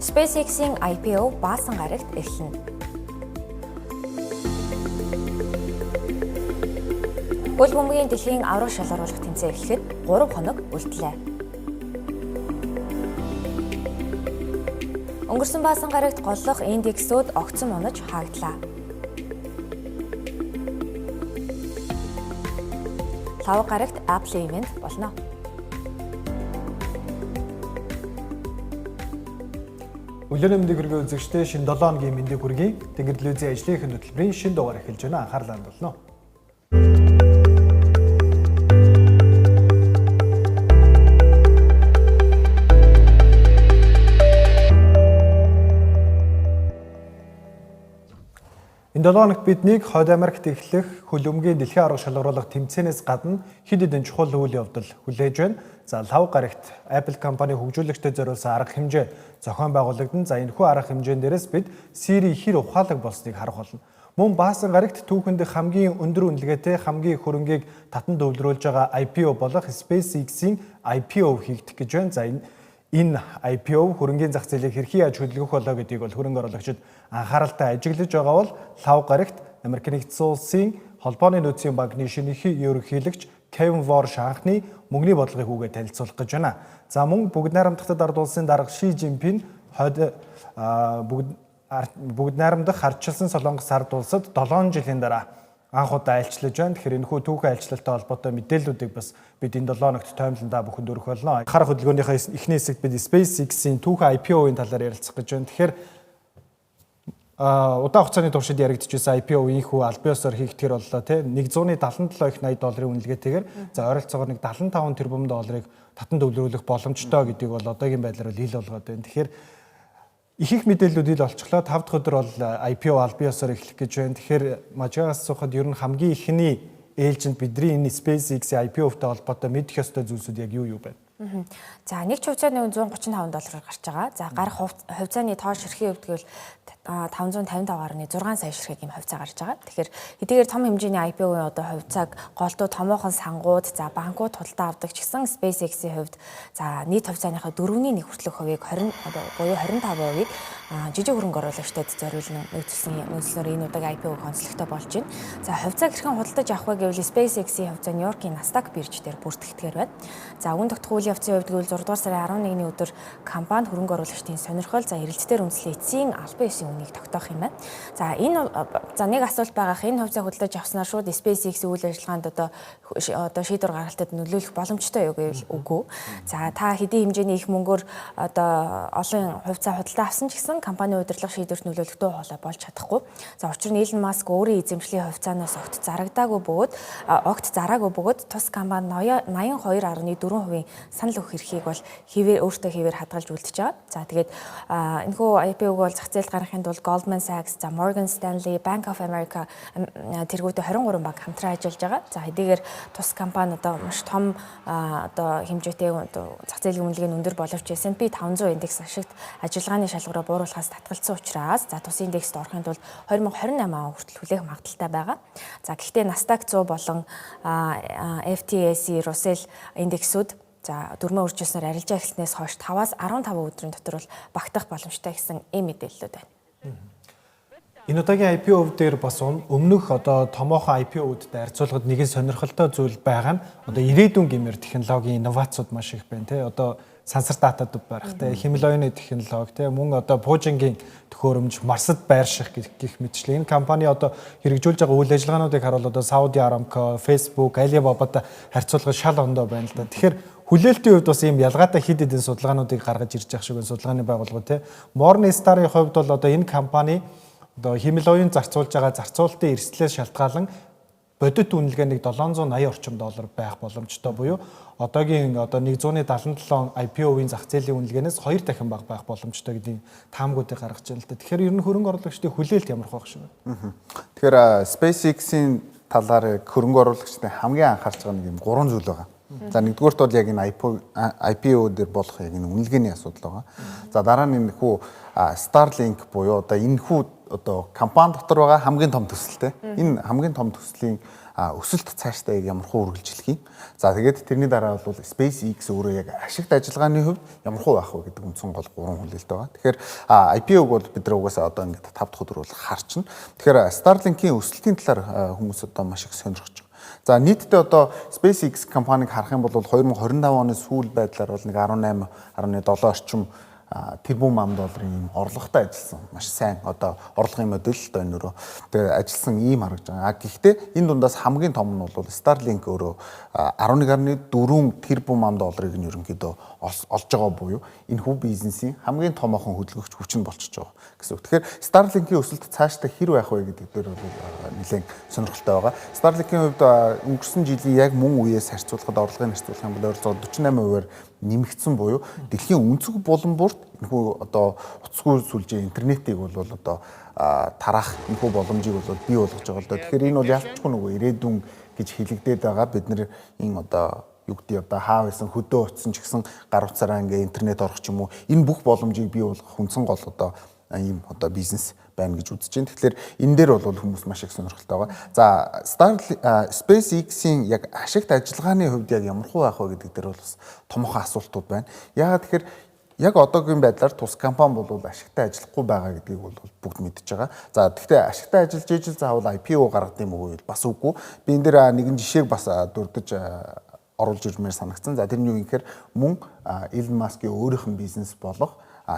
SpaceX-ийн IPO Баасан гарагт эхэлнэ. Хөл бөмбөгийн дэлхийн аварга шалгаруулах тэмцээн эхлэхэд 3 хоног үлдлээ. Өнгөрсөн Баасан гарагт голлох индексүүд огцом унаж хаагдлаа. Лхагва гарагт Apple event болно. Өглөөний мэндийг хүргэе үзэгчдээ, шинэ 7 хоногийн мэндийг хүргэе. Тэнгэр телевизийн ажлын эхэн хөтөлбөрийн шинэ дугаар эхэлж байна. Анхаарлаа хандуулна. Энэ 7 хоногт биднийг Хойд Америкт эхлэх хөлбөмбөгийн дэлхийн аварга шалгаруулах тэмцээнээс гадна хэд хэдэн чухал үйл явдал хүлээж байна. За, Лхагва гарагт Apple компани хөгжүүлэгчдэд зориулсан арга хэмжээ зохион байгуулагдана. За, энэхүү арга хэмжээн дээрээс бид Siri хэр ухаалаг болсныг харах болно. Мөн Баасан гарагт түүхэнд хамгийн өндөр үнэлгээтэй, хамгийн их хөрөнгийг татан төвлөрүүлж байгаа IPO болох SpaceX-ийн IPO хийгдэх гэж байна. За, энэ IPO хөрөнгийн зах зээлийг хэрхэн яаж хөдөлгөх болоо гэдгийг бол хөрөнгө оруулагчид анхааралтай ажиглаж байгаа бол Лхагва гарагт Америк Нэгдсэн Улсын холбооны нөөцийн банкны шинэхэн ерөнхийлөгч Кевин Ворш анхны мөнгөний бодлогын хүүгээ танилцуулах гэж байна. За, мөн Бүгд Найрамдах ард улсын дарга Ши Жинпин хойд Бүгд Найрамдах ардчилсан Солонгос ард улсад 7 жилийн дараа анх удаа айлчлаж байна. Тэгэхээр энэхүү түүхэн айлчлалтай холбоотой мэдээллүүдийг бас бид энэ 7 хоногт тоймлон та бүхэнд өргөх болно. Харах хөдөлгөөнийхөө эхний хэсэгт бид SpaceX-ийн түүхэн IPO-ын талаар ярилцах гэж байна. Тэгэхээр удаан хугацааны туршид яригдчихсэн IPO энэхүү албан ёсоор хийгдэхэр боллоо, тий, 177 их 80 долларын үнэлгээтэйгээр, за, ойролцоогоор нэг 75 тэрбум долларыг татан төвлөрүүлэх боломжтой гэдгийг бол одоогийн байдлаар бол ил болгоод байна. Тэгэхээр их их мэдээллүүд ил олчихлоо. 5 дахь өдөр бол IPO албан ёсоор эхлэх гэж байна. Тэгэхээр мажигаас асуухад ер нь хамгийн эхний ээлжинд бидний энэ SpaceX IPO-тай холбоотой мэдэх ёстой зүйлсүүд яг юу юу байна? За, нэг хувьцааны үн 135 доллараар гарч байгаа. За, гарах хувьцааны тоо ширхгийн хувьд гэвэл 555.6 сая ширхэг юм хувьцаа гарч байгаа. Тэгэхээр хэдийгээр том хэмжээний IPO-ийн одоо хувьцааг голдуу томоохон сангууд, за, банкуд худалдаа авдаг ч гэсэн SpaceX-ийн хувьд, за, нийт хувьцааныхаа 4-ний 1 хүртэлх хувийг, 20 одоо буюу 25%-ийг жижиг хөрөнгө оруулагчдад зориулсан нөөцлөөр энэ удаагийн IPO-г онцлогтой болж байна. За, хувьцааг хэрхэн худалдаж авах вэ гэвэл SpaceX-ийн хувьцаа Нью-Йоркийн Nasdaq бирж дээр бүртгэгдгээр байна. За, үн тогтох үйл явцын хувьд гэвэл 6 дугаар сарын 11-ний өдөр компани хөрөнгө оруулагчдын сонирхол, за, эрэлтээр үндэслэн эцсийн албан ёсны үнийг тогтоох юм байна. За, энэ, за, нэг асуулт байгаах, энэ хувьцаа худалдаж авснаар шууд SpaceX үйл ажиллагаанд одоо шийдвэр гаргалтад нөлөөлөх боломжтой юу гэвэл үгүй. За, та хэдийн хэмжээний их мөнгөөр одоо олон хувьцаа худалдаа авсан ч гэсэн компани удирдлага шийдвэрт нөлөөлөх дуу хоолой болж чадахгүй. За, учир нь Elon Musk өөрийн эзэмшлийн хувьцаанаас огт зараагүй бөгөөд тус компани 82.4% санал өгөх эрхийг бол хэвээр өөртөө хэвээр хадгалж үлдэж байгаа. За, тэгээд энэхүү IPO-г бол зах зээлд гаргахын тулд Goldman Sachs, за, Morgan Stanley, Bank of America тэргүүтээ 23 банк хамтран ажиллаж байгаа. За, хэдийгээр тус компани одоо маш том одоо хэмжээтэй, одоо зах зээлийн үнэлгээ нь өндөр боловч S&P 500 индекс ашигт ажиллагааны шалгуураа бууруулахаас татгалцсан учраас, за, тус индекст орохын тулд 2028 он хүртэл хүлээх магадлалтай байгаа. За, гэхдээ Nasdaq 100 болон FTSE Russell индексүүд, за, дүрмээ үржилснээр арилжаа эхэлснээс хойш 5-аас 15 өдрийн дотор бол багтах боломжтой гэсэн ийм мэдээллүүд байна. Энэ удаагийн IPO дээр бас өмнөх одоо томоохон IPO-уудтай харьцуулахад нэгэн сонирхолтой зүйл байгаа нь одоо ирээдүйн гэмээр технологийн инновацууд маш их байна, тий. Одоо сансар датад барих, тий, хиймэл оюуны технологи, тий, мөн одоо пуужингийн төхөөрөмж, Марсад байрших гэх мэтчлэн энэ компани одоо хэрэгжүүлж байгаа үйл ажиллагаануудыг харуул одоо Saudi Aramco, Facebook, Alibaba-тай харьцуулахад шал ондоо байна л да. Тэгэхээр хүлээлтийн хувьд бас ийм ялгаатай хэд хэдэн судалгаануудыг гаргаж ирж байгаа шиг байна судалгааны байгууллагууд, тий. Morningstar-ын хувьд бол одоо энэ компани одоо хиймэл оюун зарцуулж байгаа зарцуулалтын эрсдлээс шалтгаалan бодит үнэлгээ нэг 780 орчим доллар байх боломжтой буюу одоогийн одоо 177 IPO-ийн зах зээлийн үнэлгээнээс хоёр дахин бага байх боломжтой гэдэг таамгуудыг гаргаж байна л да. Тэгэхээр ер нь хөрөнгө оруулагчдын хүлээлт ямар байх шиг байна? Тэгэхээр SpaceX-ийн талаар хөрөнгө оруулагчдын хамгийн анхаарч байгаа нэг юм гурван зүйл байгаа. За, нэгдүгээрт бол яг энэ IPO дээр болох яг энэ үнэлгээний асуудал байгаа. За, дараа нь энэ хүү Starlink буюу одоо энэ хүү одоо компани дотор байгаа хамгийн том төсөлтэй. Энэ хамгийн том төслийн өсөлт цаашдаа яг ямар хуу үргэлжлэх юм. За, тэгээд тэрний дараа бол SpaceX өөрөө яг ашигт ажиллагааны хувьд ямар хуу байх вэ гэдэг үндсэн гол гурван хүлээлт байгаа. Тэгэхээр IPO-г бол бид нар угаасаа одоо ингээд 5 дахь өдөр бол харчна. Тэгэхээр Starlink-ийн өсөлтийн талаар хүмүүс одоо маш их сонирхож байгаа. За, нийтдээ одоо SpaceX компаниг харах юм бол 2025 оны сүүл байдлаар бол нэг 18.7 орчим тэрбум ам долларын ийм орлоготой ажилласан. Маш сайн одоо орлогын модель л доо энэ өрөө. Тэгээ ажилласан ийм харагдаж байгаа. А гэхдээ энэ дундаас хамгийн том нь бол Starlink өөрөө 11.4 тэрбум ам долларыг нь ерөнхийдөө олж байгаа буюу энэ хүү бизнесийн хамгийн томоохон хөдөлгөгч хүч нь болчихж байгаа гэсэн үг. Тэгэхээр Starlink-ийн өсөлт цаашдаа хэр байх вэ гэдэг дээр бол нэлээд сонирхолтой байгаа. Starlink-ийн хувьд өнгөрсөн жилийн яг мөн үеэс харьцуулахад, орлогыг харьцуулах юм бол ойролцоогоор 48%-аар нэмэгдсэн буюу дэлхийн өнцөг булан бүрт энэхүү одоо утасгүй сүлжээ интернетийг бол одоо тараах энэхүү боломжийг бол бий болгож байгаа л доо. Тэгэхээр энэ бол ялцчгүй нөгөө ирээдүйн гэж хэлэгдээд байгаа. Бид нар энэ одоо юу гэдэг, одоо хаа байсан хөдөө утсан ч гэсэн гар утсаараа ингээ интернет орох ч юм уу, энэ бүх боломжийг бий болгох үндсэн гол одоо ийм одоо бизнес байна гэж үзэж байна. Тэгэхээр энэ дээр бол хүмүүс маш их сонирхолтой байгаа. За, Star SpaceX-ийн яг ашигт ажиллагааны хувьд яг ямар хуу байх вэ гэдэг дээр бол бас томоохон асуултууд байна. Яагаад тэгэхээр яг одоогийн байдлаар тус компани бол ашигтай ажиллахгүй байгаа гэдгийг бол бүгд мэдж байгаа. За, тэгвэл ашигтай ажиллаж ижил заавал IPO гаргадаг юм уу гэвэл бас үгүй. Би энэ дээр нэгэн жишээг бас дурдж оруулж ирмээр санагдсан. За, тэр нь юу юм гэхээр мөн Elon Musk-ийн өөрийнх нь бизнес болох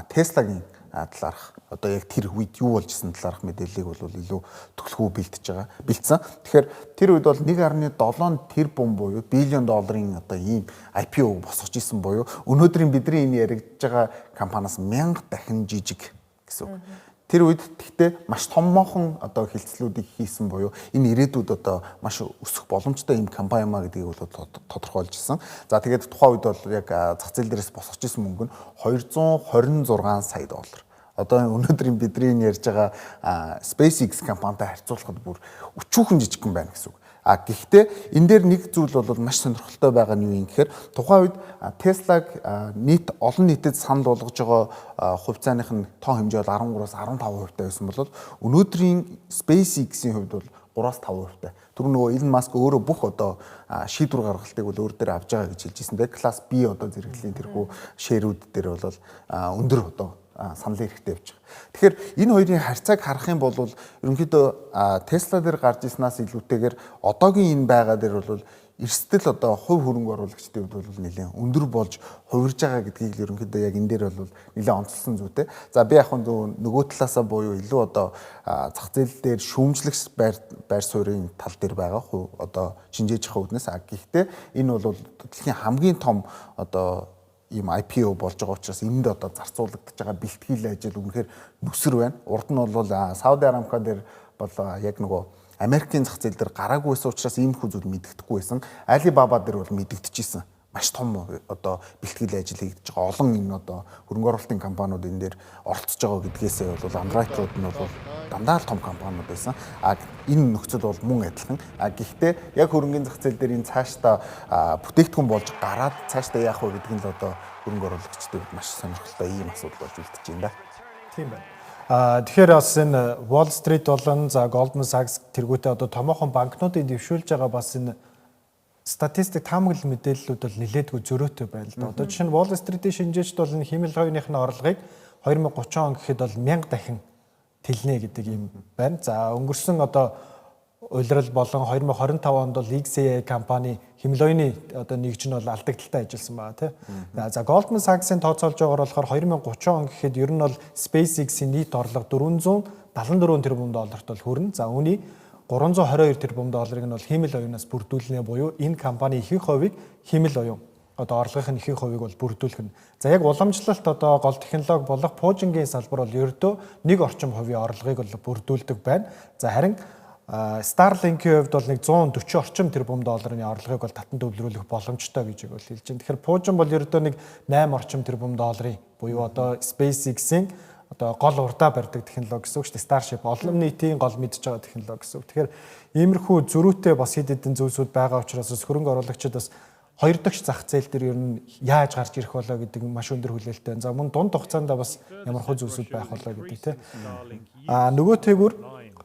Tesla-гийн талаарх одоо яг тэр үед юу болж исэн талаарх мэдээллийг бол илүү түлхүү бэлтэж байгаа. Бэлдсэн. Тэгэхээр тэр үед бол 1.7 тэрбум буюу billion долларын одоо ийм IPO босгож исэн буюу өнөөдрийн бидний энэ яригдж байгаа компаниас 1000 дахин жижиг гэсэн үг. Тэр үед тэгтээ маш томоохон одоо хэлцлүүдийг хийсэн буюу энэ ирээдүйд одоо маш өсөх боломжтой ийм компани юм а гэдгийг бол тодорхойлж ирсэн. За, тэгээд тухайн үед бол яг зах зээл дээрээс босгож исэн мөнгө нь 226 сая доллар. Одоо өнөөдрийн бидний ярьж байгаа SpaceX компанитай харьцуулахад бүр өчүүхэн жижигхэн байна гэсэн үг. А гэхдээ энэ дээр нэг зүйл бол маш сонирхолтой байгаа нь юу юм гэхээр тухайн үед Tesla-г нийт олон нийтэд санал болгож байгаа хувьцааных нь тоо хэмжээ бол 13-аас 15% таа байсан бол өнөөдрийн SpaceX-ийн хувьд бол 3-аас 5% тай. Тэр нөгөө Elon Musk өөрөө бүх одоо шийдвэр гаргалтыг бол өөр дээр авч байгаа гэж хэлж ирсэн. Тэгээ класс B одоо зэрэглэлийн тэрхүү share үүд дээр бол өндөр одоо саналын эрхтэй явж байгаа. Тэгэхээр энэ хоёрын харьцааг харах юм бол ерөнхийдөө Tesla дээр гарч ирснаас илүүтэйгээр одоогийн энэ байгаа дээр бол эрсдэл одоо хувь хөрөнгө оруулагчдын хувьд бол нэлээд өндөр болж хувирж байгаа гэдгийг л ерөнхийдөө яг энэ дээр бол нэлээд онцлсон зүйтэй. За, би яг нөгөө талаасаа буюу илүү одоо зах зээл дээр шүүмжлэх байр суурийн тал дээр байгаа хувь одоо шинжээч үүднээс, а гэхдээ энэ бол дэлхийн хамгийн том одоо ийм IPO болж байгаа учраас энд одоо зарцуулагдаж байгаа бэлтгэл ажил үнэхээр нүсэр байна. Урд нь бол Сауди Арамко дээр бол яг нөгөө Америкийн зах зээл дээр гараагүй байсан учраас иймэрхүү зүйл мэдэгдэхгүй байсан. Alibaba дээр бол мэдэгдэжсэн. Маш том одоо бэлтгэл ажил хийгдэж байгаа. Олон энэ одоо хөрөнгө оруулалтын компаниуд энэ дээр оролцож байгаа гэдгээсээ бол underwriter ууд нь бол дандаа л том компаниуд байсан. А энэ нөхцөл бол мөн адилхан. А гэхдээ яг хөрөнгөний зах зээл дээр энэ цаашдаа бүтээгдэхүүн болж гараад цаашдаа яах вэ гэдг нь л одоо хөрөнгө оруулагчдад маш сонирхолтой ийм асуудал болж үлдэж байна да. Тийм байна. А тэгэхээр бас энэ Wall Street болон за Goldman Sachs тэргүүтээ одоо томоохон банкнуудын дэвшүүлж байгаа бас энэ статистик таамаглал мэдээллүүд бол нэлээдгүй зөрөөтэй байна л да. Одоо жишээ нь Wall Street-ийн шинжээчд бол энэ хиймэл оюуных нь орлогыг 2030 он гэхэд бол 1000 дахин тэлнэ гэдэг юм байна. За, өнгөрсөн одоо улирал болон 2025 онд бол XAI компани хиймэл оюуны одоо нэгж нь бол алдагдaltaй ажилласан байгаа, тий. За, Goldman Sachs-ын тооцоолж байгаагаар болохоор 2030 он гэхэд ер нь бол SpaceX-ийн нийт орлого 474 тэрбум долларт бол хүрнэ. За, үүний 322 тэрбум долларыг нь бол хиймэл оюунаас бүрдүүлнэ буюу энэ компани ихэнх хувийг хиймэл оюун одоо орлогын ихэнх хувийг бол бүрдүүлэх нь. За, яг уламжлалт одоо гол технологи болох пуужингийн салбар бол ердөө 1 орчим хувийн орлогыг бол бүрдүүлдэг байна. За, харин Starlink-ийн хувьд бол нэг 140 орчим тэрбум долларын орлогыг бол татан төвлөрүүлэх боломжтой гэж бол хэлж байна. Тэгэхээр пуужин бол ердөө нэг 8 орчим тэрбум долларын буюу одоо SpaceX-ийн одоо гол урдаа барьдаг технологи гэсэн үг шүү дээ. Starship олон нийтийн гол мэдж байгаа технологи гэсэн үг. Тэгэхээр иймэрхүү зөрүүтэй бас хэд хэдэн зүйлсүүд байгаа учраас бас хөрөнгө оруулагчид бас хоёр дахь зах зээл дээр ер нь яаж гарч ирэх болоо гэдэг маш өндөр хүлээлттэй. За, мөн дунд хугацаанд бас ямар хөө зүйлсүүд байх болоо гэдэг, тийм. А нөгөө тэгүр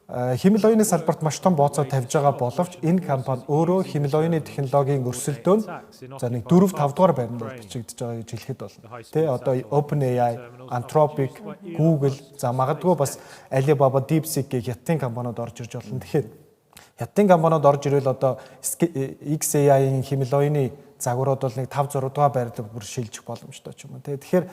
Хиймэл оюуны салбарт маш том бооцоо тавьж байгаа боловч энэ компани өөрөө хиймэл оюуны технологийн өрсөлдөөнд за нэг 4 5 дугаар байранд бол бичигдэж байгаа гэж хэлэхэд болно. Тэ, одоо OpenAI, Anthropic, Google, за магадгүй бас Alibaba, DeepSeek гэх хятадын компаниуд орж ирж болно. Тэгэхээр хятадын компаниуд орж ирвэл одоо XAI-ийн хиймэл оюуны загварууд бол нэг 5 6 дугаар байрлал бүр шилжих боломжтой ч юм уу. Тэ, тэгэхээр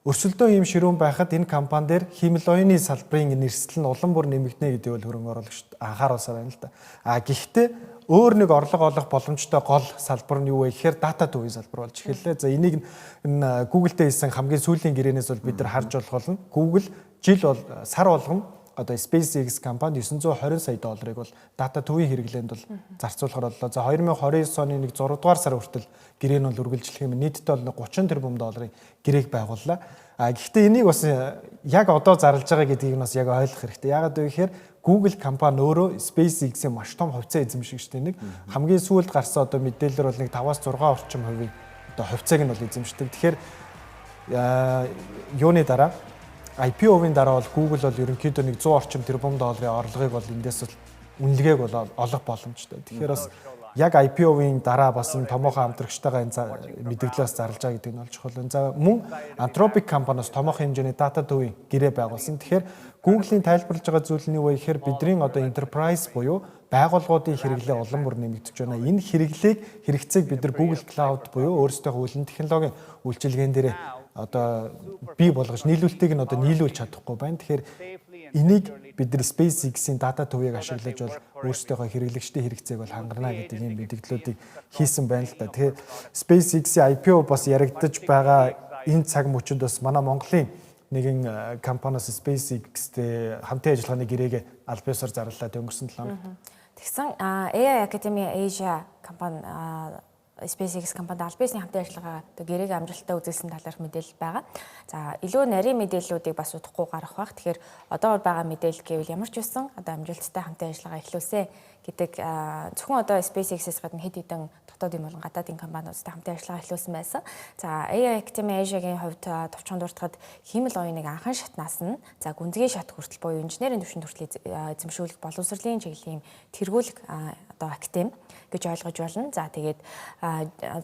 өрсөлдөөн ийм ширүүн байхад энэ компани дээр хиймэл оюуны салбарын эрсдэл нь улам бүр нэмэгдэнэ гэдэг бол хөрөнгө оруулагчид анхааруулсаар байна л да. А гэхдээ өөр нэг орлого олох боломжтой гол салбар нь юу вэ гэхээр дата төвийн салбар болж эхэллээ. За, энийг энэ Google-тэй хийсэн хамгийн сүүлийн гэрээнээс бол бид нар харж болох болно. Google жил бол сар болгон одоо SpaceX компани 920 сая долларыг бол дата төвийн хэрэглээнд бол зарцуулахар боллоо. За, 2029 оны нэг 6 дугаар сар хүртэл гэрээ нь бол үргэлжлэх юм. Нийтдээ бол 30 тэрбум долларын гэрээг байгууллаа. А гэхдээ энийг бас яг одоо зарлж байгаа гэдгийг нь бас яг ойлгох хэрэгтэй. Яагаад вэ гэхээр Google компани өөрөө SpaceX-ийн маш том хувьцаа эзэмшигчтэй нэг, хамгийн сүүлд гарсан одоо мэдээлэлээр бол нэг 5-аас 6 орчим хувийн одоо хувьцааг нь бол эзэмшдэг. Тэгэхээр юуны дараа, IPO-ын дараа бол Google бол ерөнхийдөө нэг 100 орчим тэрбум долларын орлогыг бол эндээс бол үнэлгээг бол олох боломжтой. Тэгэхээр бас яг IPO-ын дараа бас энэ томоохон хамтрагчтайгаа энэ мэдээлэлээс зарлж байгаа гэдэг нь бол чухал байна. За, мөн Anthropic компаниас томоохон хэмжээний дата төвийн гэрээ байгуулсан. Тэгэхээр Google-ийн тайлбарлаж байгаа зүйл нь юу вэ гэхээр бидний одоо enterprise буюу байгууллагуудын хэрэглээ улам бүр нэмэгдэж байна. Энэ хэрэглээг, хэрэгцээг бид нар Google Cloud буюу өөрсдийнхөө үнэлэн технологийн үйлчилгээн дээр одоо бий болгож, нийлүүлэлтийг нь одоо нийлүүлж чадахгүй байна. Тэгэхээр энийг бид нар SpaceX-ийн дата төвийг ашиглаж бол өөрсдийнхөө хэрэглэгчдийн хэрэгцээг бол хангарна гэдэг ийм мэдээллүүдийг хийсэн байна л да. Тэгэхээр SpaceX-ийн IPO бас яригдаж байгаа энэ цаг мөчид бас манай Монголын нэгэн компаниас SpaceX-тэй хамтын ажиллагааны гэрээг аль биесээр зарлалаа өнгөрсөн 7 хоногт. Тэгсэн AI Academy Asia компани SpaceX компанид аль биесны хамтын ажиллагаа одоо гэрээг амжилттай үзүүлсэн талаарх мэдээлэл байгаа. За, илүү нарийн мэдээллүүдийг бас удахгүй гаргах бах. Тэгэхээр одоогор байгаа мэдээлэл гэвэл ямар ч байсан одоо амжилттай хамтын ажиллагаа эхлүүлсэн гэдэг, зөвхөн одоо SpaceX-ээс гадна хэд хэдэн дотоодын болон гадаадын компаниудтай хамтын ажиллагаа эхлүүлсэн байсан. За, AI Academy Asia-гийн хувьд товчхон дурдахад хиймэл оюуныг анхан шатнаас нь за гүнзгий шат хүртэл буюу инженерийн түвшинд хүртэл эзэмшүүлэх боловсролын чиглэлийн тэргүүлэх одоо академи гэж ойлгож байна. За, тэгээд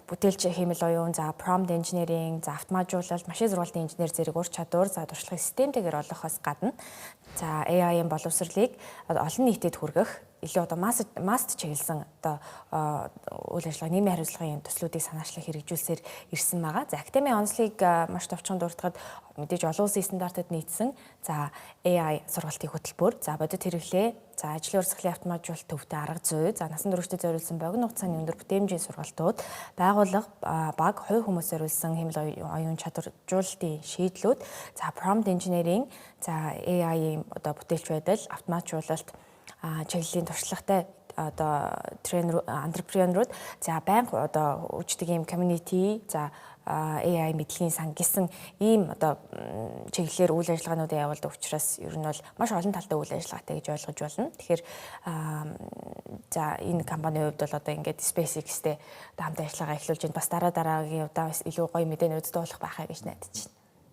бүтээлч хиймэл оюун, за prompt engineering, за автоматжуулалт, машин сургалтын инженер зэрэг ур чадвар, за туршлагыг системтэйгээр олгохоос гадна за AI-ын боловсролыг олон нийтэд хүргэх илүү одоо масст чиглэсэн одоо үйл ажиллагаа, нийгмийн хариуцлагын төслүүдийг санаачлан хэрэгжүүлсээр ирсэн байгаа. За, академийн онцлогийг маш товчхон дурдахад мэдээж олон улсын стандартад нийцсэн за AI сургалтын хөтөлбөр, за бодит хэрэглээ, за ажлын урсгалын автоматжуулалт төвтэй арга зүй, за насан туршидад зориулсан богино хугацааны өндөр бүтээмжийн сургалтууд, байгууллага, баг, хувь хүмүүс зориулсан хиймэл оюун чадваржуулалтын шийдлүүд, за prompt engineering, за AI-ийн одоо бүтээлч байдал, автоматжуулалт чиглэлийн туршлагатай одоо тренер, entrepreneur ууд, за байнга одоо үүсдэг ийм community, за AI мэдлэгийн сан гэсэн ийм одоо чиглэлээр үйл ажиллагаануудыг явуулдаг учраас ер нь бол маш олон талтай үйл ажиллагаатай гэж ойлгож байна. Тэгэхээр за энэ компанийн хувьд бол одоо ингээд SpaceX-тэй хамт ажиллагаа эхлүүлж байна. Бас дараа дараагийн удаа бас илүү гоё мэдээнүүд дуулах байхаа гэж найдаж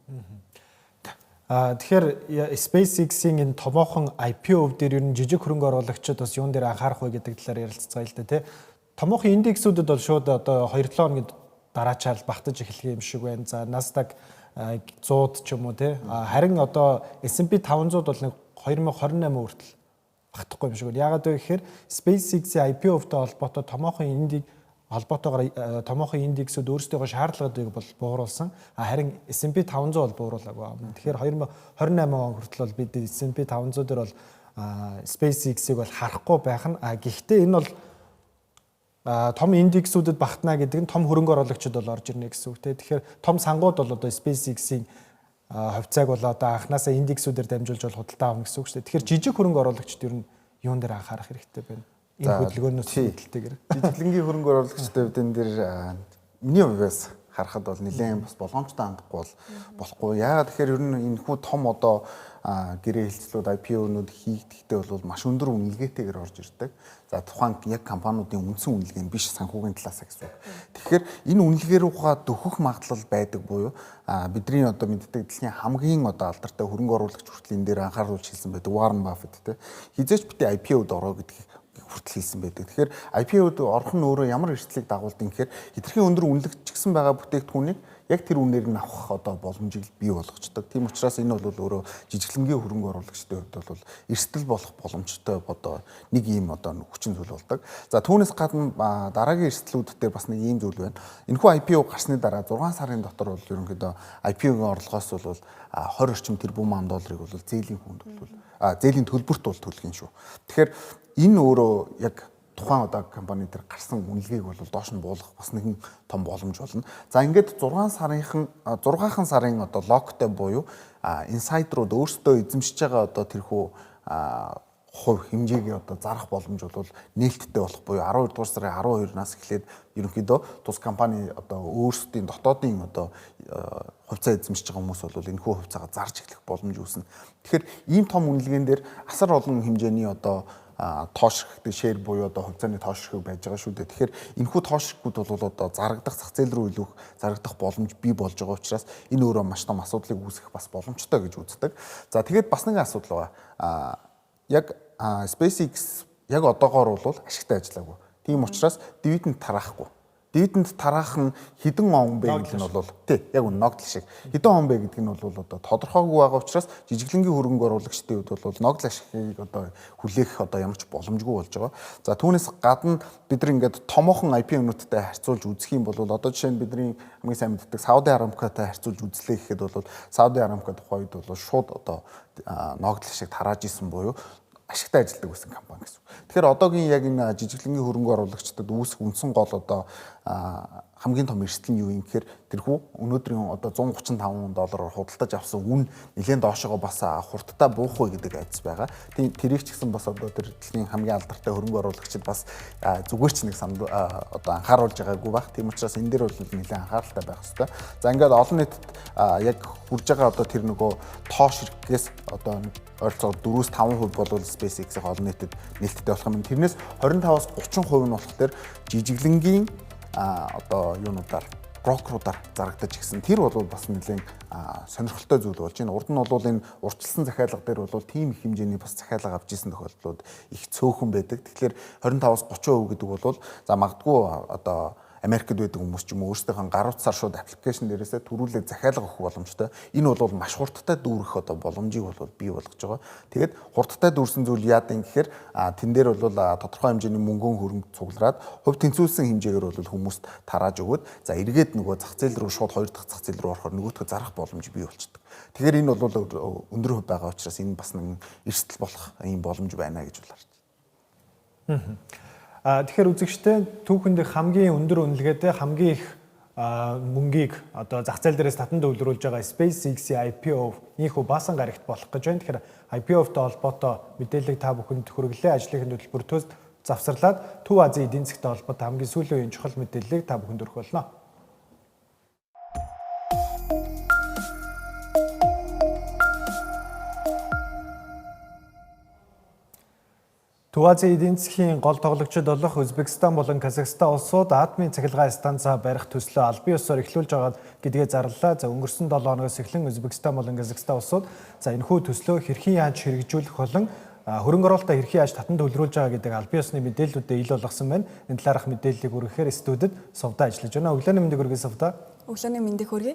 байна. А тэгэхээр SpaceX-ийн энэ томоохон IPO дээр ер нь жижиг хөрөнгө оруулагчид бас юун дээр анхаарах вэ гэдэг талаар ярилцгаая л да, тий. Томоохон индексүүдэд бол шууд одоо 2-7 хоногийн дараачаал багтаж эхлэх юм шиг байна. За, Nasdaq 100 ч юм уу, тий. Харин одоо S&P 500 бол нэг 2028 хүртэл багтахгүй юм шиг байна. Яагаад вэ гэхээр SpaceX-ийн IPO-тай холбоотой томоохон индекс холбоотойгоор томоохон индексүүд өөрсдийнхөө шаардлагуудыг бол бууруулсан. А харин S&P 500 бол бууруулаагүй байна. Тэгэхээр 2028 он хүртэл бол бид S&P 500 дээр бол SpaceX-ийг бол харахгүй байх нь. А гэхдээ энэ бол том индексүүдэд багтана гэдэг нь том хөрөнгө оруулагчид бол орж ирнэ гэсэн үг те. Тэгэхээр том сангууд бол одоо SpaceX-ийн хувьцааг бол одоо анханасаа индексүүдээр дамжуулж бол худалдаа авна гэсэн үг шүү дээ. Тэгэхээр жижиг хөрөнгө оруулагчид ер нь юун дээр анхаарах хэрэгтэй байна? Энэ хөдөлгөөнөөс үүдэлтэйгээр. Жижиглэнгийн хөрөнгө оруулагчдын хувьд энэ дээр миний хувьас харахад бол нэлээд бас боломжтой хандахгүй бол болохгүй. Яагаад тэгэхээр ер нь энэхүү том одоо гэрээ хэлцлүүд IPO-нууд хийгдэхдээ бол маш өндөр үнэлгээтэйгээр орж ирдэг. За тухайн яг компаниудын үндсэн үнэлгээ нь биш, санхүүгийн талаас гэсэн үг. Тэгэхээр энэ үнэлгээ рүүгээ дөхөх магадлал байдаг буюу бидний одоо мэддэг дэлхийн хамгийн одоо алдартай хөрөнгө оруулагч хүртэл энэ дээр анхааруулж хэлсэн байдаг Warren Buffett те. Хизээч битгий IPO-д ороо гэдгийг хүртэл хэлсэн байдаг. Тэгэхээр IPO-д орох нь өөрөө ямар эрсдлийг дагуулдаг юм гэхээр хэтэрхий өндөр үнэлэгдчихсэн байгаа бүтээгдэхүүнийг яг тэр үнээр нь авах одоо боломжийг бий болгочдөг. Тийм учраас энэ бол өөрөө жижиглэнгийн хөрөнгө оруулагчдын хувьд бол эрсдэл болох боломжтой одоо нэг ийм одоо хүчин зүйл болдог. За түүнээс гадна дараагийн эрсдлүүд дээр бас нэг ийм зүйл байна. Энэхүү IPO гарсны дараа 6 сарын дотор бол ерөнхийдөө IPO-гийн орлогоос бол 20 орчим тэрбум ам долларыг бол зээлийн хүнд бол зээлийн төлбөрт бол төлөх юм шүү. Тэгэхээр энэ өөрөө яг тухайн одоо компани дээр гарсан үнэлгээг бол доош нь буулгах бас нэгэн том боломж болно. За ингээд 6 сарын одоо lock тай буюу insider ууд өөрсдөө эзэмшиж байгаа одоо тэрхүү хувь хэмжээгээ одоо зарах боломж бол нээлттэй болох буюу 12 дугаар сарын 12-наас эхлээд ерөнхийдөө тус компани одоо өөрсдийн дотоодын одоо хувьцаа эзэмшиж байгаа хүмүүс бол энэхүү хувьцаагаа зарж эхлэх боломж үүснэ. Тэгэхээр ийм том үнэлгээн дээр асар олон хэмжээний одоо тоош хэрэгтэй share буюу одоо хувьцааны тоош хэрэг байж байгаа шүү дээ. Тэгэхээр энэхүү тоош хэрэгүүд бол одоо зарагдах зах зээл рүү илүү зарагдах боломж бий болж байгаа учраас энэ өөрөө маш том асуудлыг үүсгэх бас боломжтой гэж үздэг. За тэгээд бас нэгэн асуудал байгаа. Яг SpaceX яг одоогоор бол ашигтай ажиллаагүй. Тийм учраас дивиденд тараахгүй. Дивиденд тараах нь хэдэн он бэ гэдэг нь бол тий яг үнэ ногдол шиг. Хэдэн он бэ гэдэг нь бол одоо тодорхойгүй байгаа учраас жижиглэнгийн хөрөнгө оруулагчдын хувьд бол ногдол ашигыг одоо хүлээх одоо ямар ч боломжгүй болж байгаа. За түүнээс гадна бид нар ингээд томоохон IPO-нуудтай харьцуулж үзэх юм бол одоо жишээ нь бидний хамгийн сайн мэддэг Сауди Арамкатай харьцуулж үзлээ гэхэд бол Сауди Арамка тухайн үед бол шууд одоо ногдол ашиг тарааж исэн буюу ашигтай ажилладаг байсан компани гэсэн. Тэгэхээр одоогийн яг энэ жижиглэнгийн хөрөнгө оруулагчдад үүсэх үндсэн гол одоо хамгийн том эрсдэл нь юу юм гэхээр тэрхүү өнөөдрийн одоо 135 доллараар худалдаж авсан үн нэлээд доошогоо бас хурдтай буух вэ гэдэг айдас байгаа. Тэрийг ч гэсэн бас одоо тэр дэлхийн хамгийн алдартай хөрөнгө оруулагчид бас зүгээр ч нэг санал одоо анхааруулж байгаагүй байх. Тийм учраас энэ дээр бол нэлээд анхааралтай байх хэрэгтэй. За ингээд олон нийтэд яг хүрж байгаа одоо тэр нөгөө тоош хэрэгээс одоо ойролцоогоор 4-5% бол SpaceX-ийн олон нийтэд нээлттэй болох юм. Тэрнээс 25-аас 30% нь болох тэр жижиглэнгийн одоо юунуудаар брокеруудаар зарагдаж гисэн. Тэр бол бас нэлээд сонирхолтой зүйл болж байна. Урд нь бол энэ урьдчилсан захиалга дээр бол тийм их хэмжээний бас захиалга авч исэн тохиолдлууд их цөөхөн байдаг. Тэгэхээр 25-аас 30% гэдэг бол за магадгүй одоо Америкт байдаг хүмүүс ч юм уу өөрсдийнхөө гар утсаар шууд application дээрээсээ түрүүлээд захиалга өгөх боломжтой. Энэ бол маш хурдтай дүүрэх одоо боломжийг бол бий болгож байгаа. Тэгээд хурдтай дүүрсэн зүйл яадаг юм гэхээр тэн дээр бол тодорхой хэмжээний мөнгөн хөрөнгө цуглараад хувь тэнцвүүлсэн хэмжээгээр бол хүмүүст тарааж өгөөд за эргээд нөгөө зах зээл рүү шууд хоёр дахь зах зээл рүү орохоор нөгөөтгөө зарах боломж бий болчихдог. Тэгэхээр энэ бол өндөр хувь байгаа учраас энэ бас нэг эрсдэл болох ийм боломж байна гэж бол харж байна. Тэгэхээр үзэгчтэй түүхэнд хамгийн өндөр үнэлгээтэй хамгийн их мөнгийг одоо зах зээл дээрээс татан төвлөрүүлж байгаа SpaceX-ийн IPO ийхүү баасан гарагт болох гэж байна. Тэгэхээр IPO-той холбоотой мэдээллийг та бүхэнд хүргэлээ. Ажлын хөтөлбөр завсарлаад Төв Азийн эдийн засгтай холбоотой хамгийн сүүлийн үеийн чухал мэдээллийг та бүхэнд хүргэх болно. Төв Азийн эдийн засгийн гол тоглогчид болох Узбекистан болон Казахстан улсууд атомын цахилгаан станцаа барих төслөө албан ёсоор эхлүүлж байгаа гэдгээ зарлалаа. За өнгөрсөн 7 хоногоос эхлэн Узбекистан болон Казахстан улсууд за энэхүү төслөө хэрхэн яаж хэрэгжүүлэх болон хөрөнгө оруулалтаа хэрхэн яаж татан төвлөрүүлж байгаа гэдэг албан ёсны мэдээллүүдээ ил болгосон байна. Энэ талаарх мэдээллийг хүргэхээр студид Сувда ажиллаж байна. Өглөөний мэндийг хүргэе, Сувда. Өглөөний мэндийг хүргэе.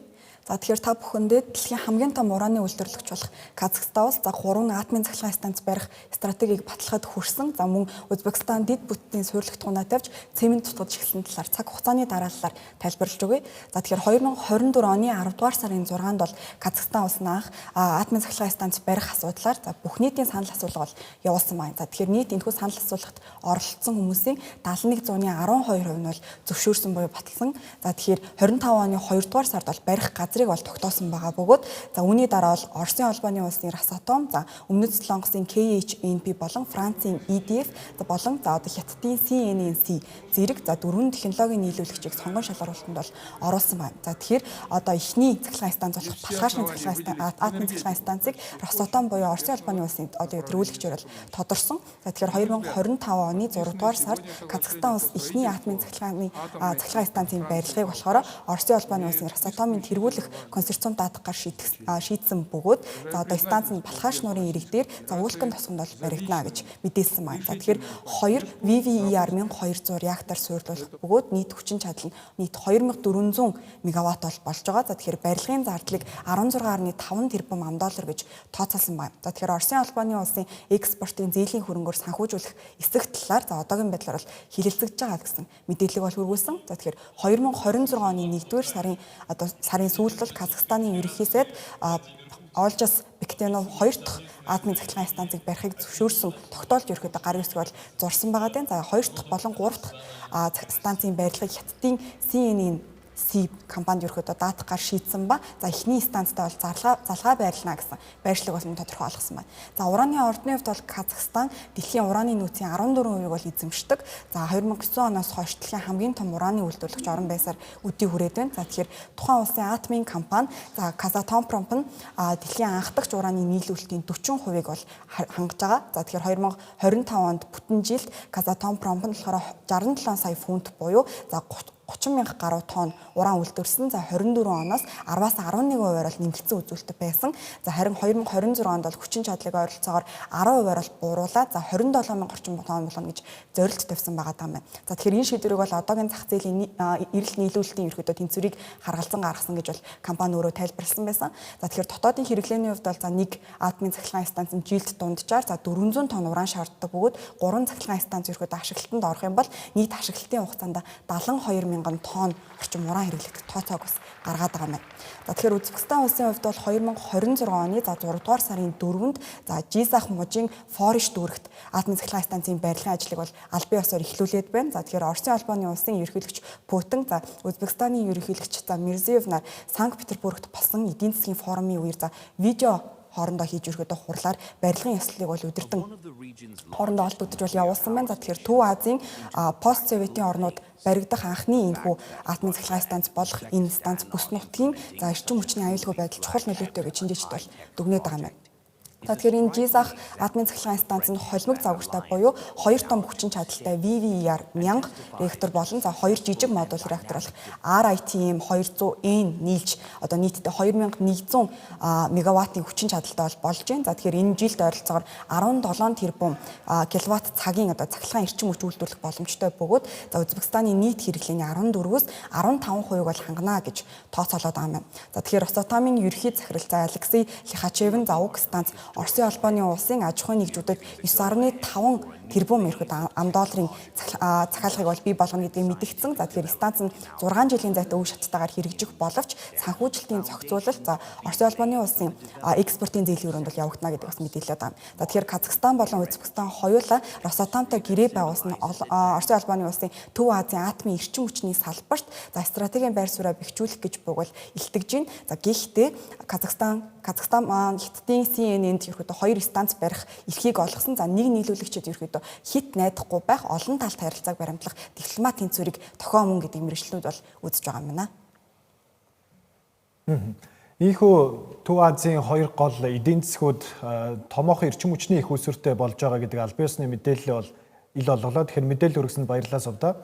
За тэгэхээр та бүхэндээ дэлхийн хамгийн том ураны үйлдвэрлэгч болох Казахстан улс за 3 атомын цахилгаан станц барих стратегийг баталхад хүрсэн. За мөн Узбекистан дэд бүтцийн суйрлах тунаа тавьж цемент тутгаж эхэлсэн талаар цаг хугацааны дарааллаар тайлбарлаж өгье. За тэгэхээр 2024 оны 10 дугаар сарын 6-нд бол Казахстан улс нь анх атомын цахилгаан станц барих асуудлаар за бүх нийтийн санал асуулга бол явуулсан байна. За тэгэхээр нийт энэхүү санал асуулгад оролцсон хүмүүсийн 71.12% нь бол зөвшөөрсөн буюу баталсан. За тэгэхээр 25 оны оны 2 дугаар сард бол барих газрыг бол тогтоосон байгаа бөгөөд за үүний дараа бол Оросын холбооны улсын Росатом, за Өмнөд Солонгосын KHNP болон Францын EDF болон за одоо Хятадын CNNC зэрэг за дөрвөн технологийн нийлүүлэгчийг сонгон шалгаруулалтанд бол оруулсан байна. За тэгэхээр одоо эхний цахилгаан станц болох Балхашны цахилгаан станц, атомын цахилгаан станцыг Росатом буюу Оросын холбооны улсын одоо тэргүүлэгчээр бол тодорсон. За тэгэхээр 2025 оны 6 дугаар сард Казахстан улс эхний атомын цахилгаан станцын барилгыг болохоор Оросын холбооны улсын Росатомын тэргүүлэх консорциум даатгаар шийдсэн бөгөөд за одоо станц нь Балхаш нуурын ирэг дээр за Уулкан тосгонд бол баригдана гэж мэдээлсэн байна. За тэгэхээр 2 VVER 1200 реактор суйрлуулах бөгөөд нийт хүчин чадал нь нийт 2400 мегаватт бол болж байгаа. За тэгэхээр барилгын зардлыг 16.5 тэрбум ам доллар гэж тооцоолсон байна. За тэгэхээр Оросын холбооны улсын экспортын зээлийн хөрөнгөөр санхүүжүүлэх эсэх талаар за одоогийн байдлаар бол хэлэлцэж байгаа гэсэн мэдээллийг бол хүргүүлсэн. За тэгэхээр 2026 оны 1-р сарын одоо сарын сүүлд бол Казахстаны ерөнхий сайд Олжас Бектенов 2 дахь атомын цахилгаан станцыг барихыг зөвшөөрсөн тогтоолт ерөөхдөө гар үсэг бол зурсан байгаа даа. За 2 дахь болон 3 дахь станцын барилгыг Хятадын CNN C компанид ерөөхдөө даатгаар шийдсэн ба за эхний станцтай бол залгаа байрлана гэсэн байршлыг бол мөн тодорхой болгосон байна. За ураны ордны хувьд бол Казахстан дэлхийн ураны нөөцийн 14%-ийг бол эзэмшдэг. За 2009 оноос хойш дэлхийн хамгийн том ураны үйлдвэрлэгч орон байсаар өдий хүрээд байна. За тэгэхээр тухайн улсын атомын компани за Казатомпром нь дэлхийн анхдагч ураны нийлүүлэлтийн 40%-ийг бол хангаж байгаа. За тэгэхээр 2025 онд бүтэн жилд Казатомпром нь болохоор 67 сая фунт буюу за 30 мянга гаруй тонн уран үйлдвэрлэсэн. За 24 оноос 10-аас 11%-аар бол нэмэгдсэн үзүүлэлт байсан. За харин 2026 онд бол хүчин чадлыг ойролцоогоор 10%-аар бол бууруулаад за 27 мянга орчим тонн болгоно гэж зорилт тавьсан байгаа юм байна. За тэгэхээр энэ шийдвэрийг бол одоогийн зах зээлийн эрэлт нийлүүлэлтийн ерөнхийдөө тэнцвэрийг харгалзан гаргасан гэж бол компани өөрөө тайлбарласан байсан. За тэгэхээр дотоодын хэрэглээний хувьд бол за нэг атомын цахилгаан станц нь жилд дунджаар за 400 тонн уран шаарддаг бөгөөд 3 цахилгаан станц ерөнхийдөө ашиглалтанд орох юм бол нийт ашиглалтын хугацаанд 72 мянган тонн орчим уран хэрэглэгдэх тооцоог бас гаргаад байгаа юм байна. За тэгэхээр Узбекистан улсын хувьд бол 2026 оны за 6 дугаар сарын 4-нд за Жизах мужийн Фориш дүүрэгт атомын цахилгаан станцын барилгын ажлыг бол албан ёсоор эхлүүлээд байна. За тэгэхээр Оросын холбооны улсын ерөнхийлөгч Путин, за Узбекистаны ерөнхийлөгч за Мирзиев нар Санкт Петербургт болсон эдийн засгийн форумын үеэр за видео хоорондоо хийж өрхөдөө хурлаар барилгын ёслолыг бол удирдан хоорондоо холбогдож бол явуулсан байна. За тэгэхээр Төв Азийн пост советийн орнууд баригдах анхны энэхүү атомын цахилгаан станц болох энэ станц бүс нутгийн за эрчим хүчний аюулгүй байдал чухал нөлөөтэй гэж шинжээчд бол дүгнээд байгаа юм байна. За тэгэхээр энэ Жизах атомын цахилгаан станц нь холимог загвартай буюу 2 том хүчин чадалтай VVER 1000 реактор болон за 2 жижиг модуль реактор болох RITM 200N нийлж одоо нийтдээ 2100 мегаваттын хүчин чадалтай бол болж байна. За тэгэхээр энэ жилд ойролцоогоор 17 тэрбум киловатт цагийн одоо цахилгаан эрчим хүч үйлдвэрлэх боломжтой бөгөөд за Узбекистаны нийт хэрэглээний 14-өөс 15%-ийг бол хангана гэж тооцоолоод байгаа юм байна. За тэгэхээр Росатомын ерөнхий захирал за Алексей Лихачев нь за уг станц Оросын холбооны улсын аж ахуйн нэгжүүдэд 9.5 тэрбум ерхэд ам долларын захиалгыг бол бий болгоно гэдгийг мэдгдсэн. За тэгэхээр станц нь 6 жилийн зайтай үе шаттайгаар хэрэгжих боловч санхүүжилтийн зохицуулалт за Оросын холбооны улсын экспортын зээлийн өрөөнд бол явагдана гэдэг бас мэдээлэл байна. За тэгэхээр Казахстан болон Узбекистан хоёулаа Росатомтой гэрээ байгуулсан Оросын холбооны улсын Төв Азийн атомын эрчим хүчний салбарт за стратегийн байр сууриа бэхжүүлэх гэж бугуул илтгэж байна. За гэхдээ Казахстан Хятадын CNN-д ерөөдөө 2 станц барих эрхийг олгосон. За нэг нийлүүлэгчид ерөөдөө хит найдахгүй байх олон талт харилцааг баримтлах дипломат тэнцвэрийг тохион мөн гэдэг мэргэжлүүд бол үзэж байгаа юм байна. Ийхүү Төв Азийн хоёр гол эдийн засгууд томоохон эрчим хүчний их усүртэй болж байгаа гэдэг аль биесны мэдээлэл бол ил болголоо. Тэгэхээр мэдээлэл хүргэсэнд баярлалаа Сувда.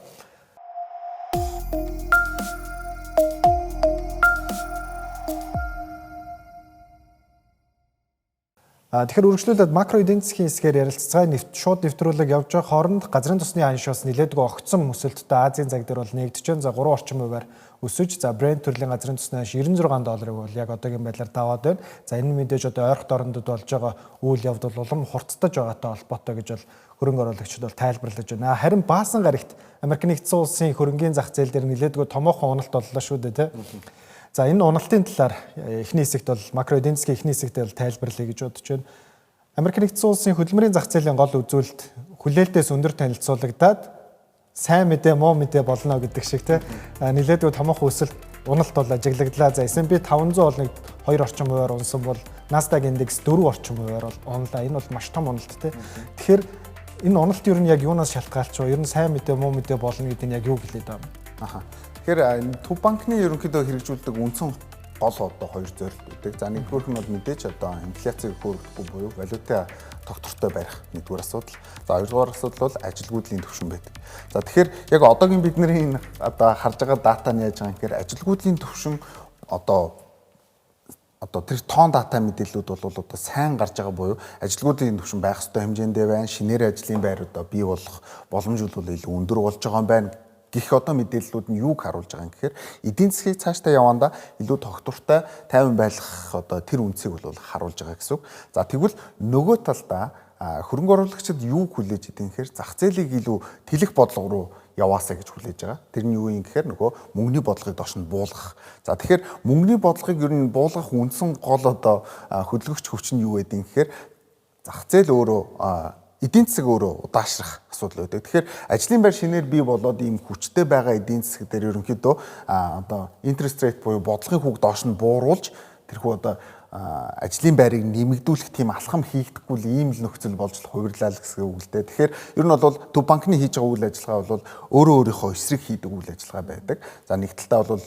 Тэгэхээр үргэлжлүүлээд макро эдийн засгийн хэсгээр ярилццгаая. Шууд нэвтрүүлэг явж байгаа хооронд газрын тосны ханш бас нэлээдгүй огцом өсөлттэй Азийн цаг дээр бол нэгдэж байна. За 3 орчим хувиар өсөж, за Brent төрлийн газрын тосны ханш 96 долларыг бол яг одоогийн байдлаар даваад байна. За энэ мэдээж одоо ойрхот орондод болж байгаа үйл явдал улам хурцтаж байгаатай холбоотой гэж бол хөрөнгө оруулагчид бол тайлбарлаж байна. Харин баасан гарагт Америк нэгдсэн улсын хөрөнгийн зах зээл дээр нэлээдгүй томоохон уналт боллоо шүү дээ, тэ. За энэ уналтын талаар эхний хэсэгт бол макро эдийн засгийн эхний хэсэгт бол тайлбарлая гэж бодож байна. Америк нэгдсэн улсын хөдөлмөрийн зах зээлийн гол үзүүлэлт хүлээлтээс өндөр танилцуулагдаад сайн мэдээ муу мэдээ болно гэдэг шиг те нэлээдгүй томоохон өсөлт уналт бол ажиглагдлаа. За, S&P 500 бол нэг 2 орчим хувиар унсан бол Nasdaq индекс 4 орчим хувиар бол унлаа. Энэ бол маш том уналт, тий. Тэгэхээр энэ уналт ер нь яг юунаас шалтгаалч вэ? Ер нь сайн мэдээ, муу мэдээ болно гэдэг нь яг юу гэлээд байгаа юм? Аха. Тэгэхээр Төв банкны ерөнхийдөө хэрэгжүүлдэг үндсэн гол одоо хоёр зорилт байдаг. За, нэгдүгээрх нь бол мэдээж одоо инфляцийг хөөргөхгүй буюу валютаа тогтвортой барих нэгдүгээр асуудал. За, хоёрдугаар асуудал бол ажилгүйдлийн түвшин байдаг. За, тэгэхээр яг одоогийн бидний энэ одоо харж байгаа дата нь яаж байгаа юм гэхээр ажилгүйдлийн түвшин одоо тэр тоон дата мэдээллүүд бол одоо сайн гарч байгаа буюу ажилгүйдлийн түвшин байх ёстой хэмжээндээ байна. Шинээр ажлын байр одоо бий болох боломж бол илүү өндөр болж байгаа юм байна гэх одоо мэдээллүүд нь юуг харуулж байгаа юм гэхээр эдийн засгийг цаашдаа явандаа илүү тогтвортой, тайван байлгах одоо тэр үндсийг бол харуулж байгаа гэсэн үг. За, тэгвэл нөгөө талдаа хөрөнгө оруулагчид юуг хүлээж идэв гэхээр зах зээлийг илүү тэлэх бодлого руу яваасаа гэж хүлээж байгаа. Тэр нь юу юм гэхээр нөгөө мөнгөний бодлогыг доош нь буулгах. За, тэгэхээр мөнгөний бодлогыг ер нь буулгах үндсэн гол одоо хөдөлгөгч хүч нь юу гэдэг юм гэхээр зах зээл өөрөө, эдийн засаг өөрөө удаашрах асуудал байдаг. Тэгэхээр ажлын байр шинээр бий болоод ийм хүчтэй байгаа эдийн засаг дээр ерөнхийдөө одоо interest rate буюу бодлогын хүүг доош нь бууруулж тэрхүү одоо ажлын байрыг нэмэгдүүлэх тийм алхам хийгдэхгүй л ийм л нөхцөл болж л хувирлаа л гэсэн үг л дээ. Тэгэхээр ер нь бол Төв банкны хийж байгаа үйл ажиллагаа бол өөрөө өөрийнхөө эсрэг хийдэг үйл ажиллагаа байдаг. За, нэг талдаа бол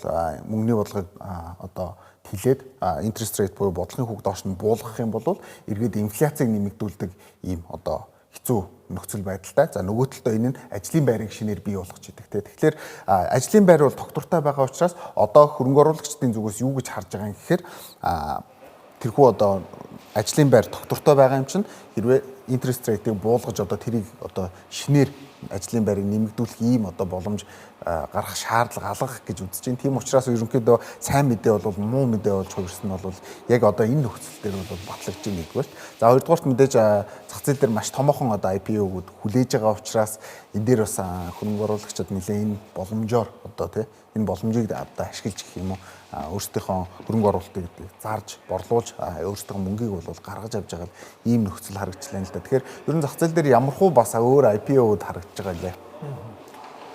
мөнгөний бодлогыг одоо тэлээд interest rate буюу бодлогын хүүг доош нь буулгах юм бол эргээд инфляцийг нэмэгдүүлдэг ийм одоо хэцүү нөхцөл байдалтай. За, нөгөө талдаа энэ нь ажлын байрыг шинээр бий болгож идэг те. Тэгэхээр ажлын байр бол тогтвортой байгаа учраас одоо хөрөнгө оруулагчдын зүгээс юу гэж харж байгаа юм гэхээр тэрхүү одоо ажлын байр тогтвортой байгаа юм чинь хэрвээ interest rate-ийг буулгаж одоо тэрийг одоо шинээр ажлын байрыг нэмэгдүүлэх ийм одоо боломж гарах шаардлага алга гэж үзэж байна. Тийм учраас ерөнхийдөө сайн мэдээ бол муу мэдээ болж хувирсан нь бол яг одоо энэ нөхцөл дээр бол батлагдж байна нэгдүгээрт. За, хоёрдугаарт мэдээж зах зээл дээр маш томоохон одоо IPO-гууд хүлээж байгаа учраас энэ дээр бас хөрөнгө оруулагчид нэлээд энэ боломжоор одоо тий энэ боломжийг одоо ашиглаж гэх юм уу, өөрсдийнхөө хөрөнгө оруулалтыг зарж, борлуулж, өөрсдийнхөө мөнгийг бол гаргаж авч байгаа ийм нөхцөл харагчлаа л да. Тэгэхээр ер нь зах зээл дээр ямархуу бас өөр IPO-уд харагдаж байгаа лээ.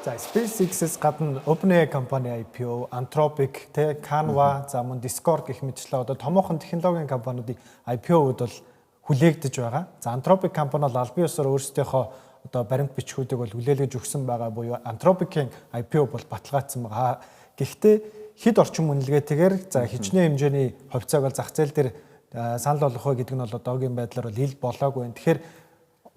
За, SpaceX-с гадна OpenAI компани IPO, Anthropic, тэ Canva, за мөн Discord гэх мэтчлээ одоо томоохон технологийн компаниудын IPO-уд бол хүлээгдэж байгаа. За, Anthropic компани бол албан ёсоор өөрсдийнхөө одоо баримт бичгүүдийг бол хүлээлгэж өгсөн байгаа буюу Anthropic-ийн IPO бол баталгаажсан байгаа. Гэхдээ хэд орчим үнэлгээтэйгээр, за хичнээн хэмжээний хувьцааг бол зах зээл дээр санал болгох вэ гэдэг нь бол одоогийн байдлаар бол ил болоогүй байна. Тэгэхээр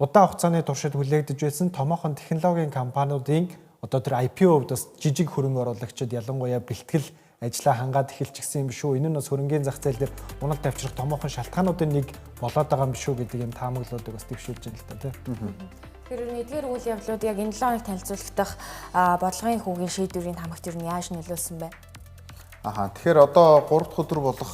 удаан хугацааны туршид хүлээгдэж байсан томоохон технологийн компаниудын одоо тэр IPO-д бас жижиг хөрөнгө оруулагчид ялангуяа бэлтгэл ажлаа хангаад эхэлчихсэн юм шүү. Энэ нь бас хөрөнгийн зах зээл дээр уналт авчрах томоохон шалтгаануудын нэг болоод байгаа юм шүү гэдэг юм таамаглалуудыг бас дэвшүүлж байна л та, тий. Тэгэхээр эдгээр үйл явдлууд яг энэ 7 хоног танилцуулагдах бодлогын хүүгийн шийдвэрийн таамагт ер нь яаж нөлөөлсөн бэ? Аха, тэгэхээр одоо 3 дахь өдөр болох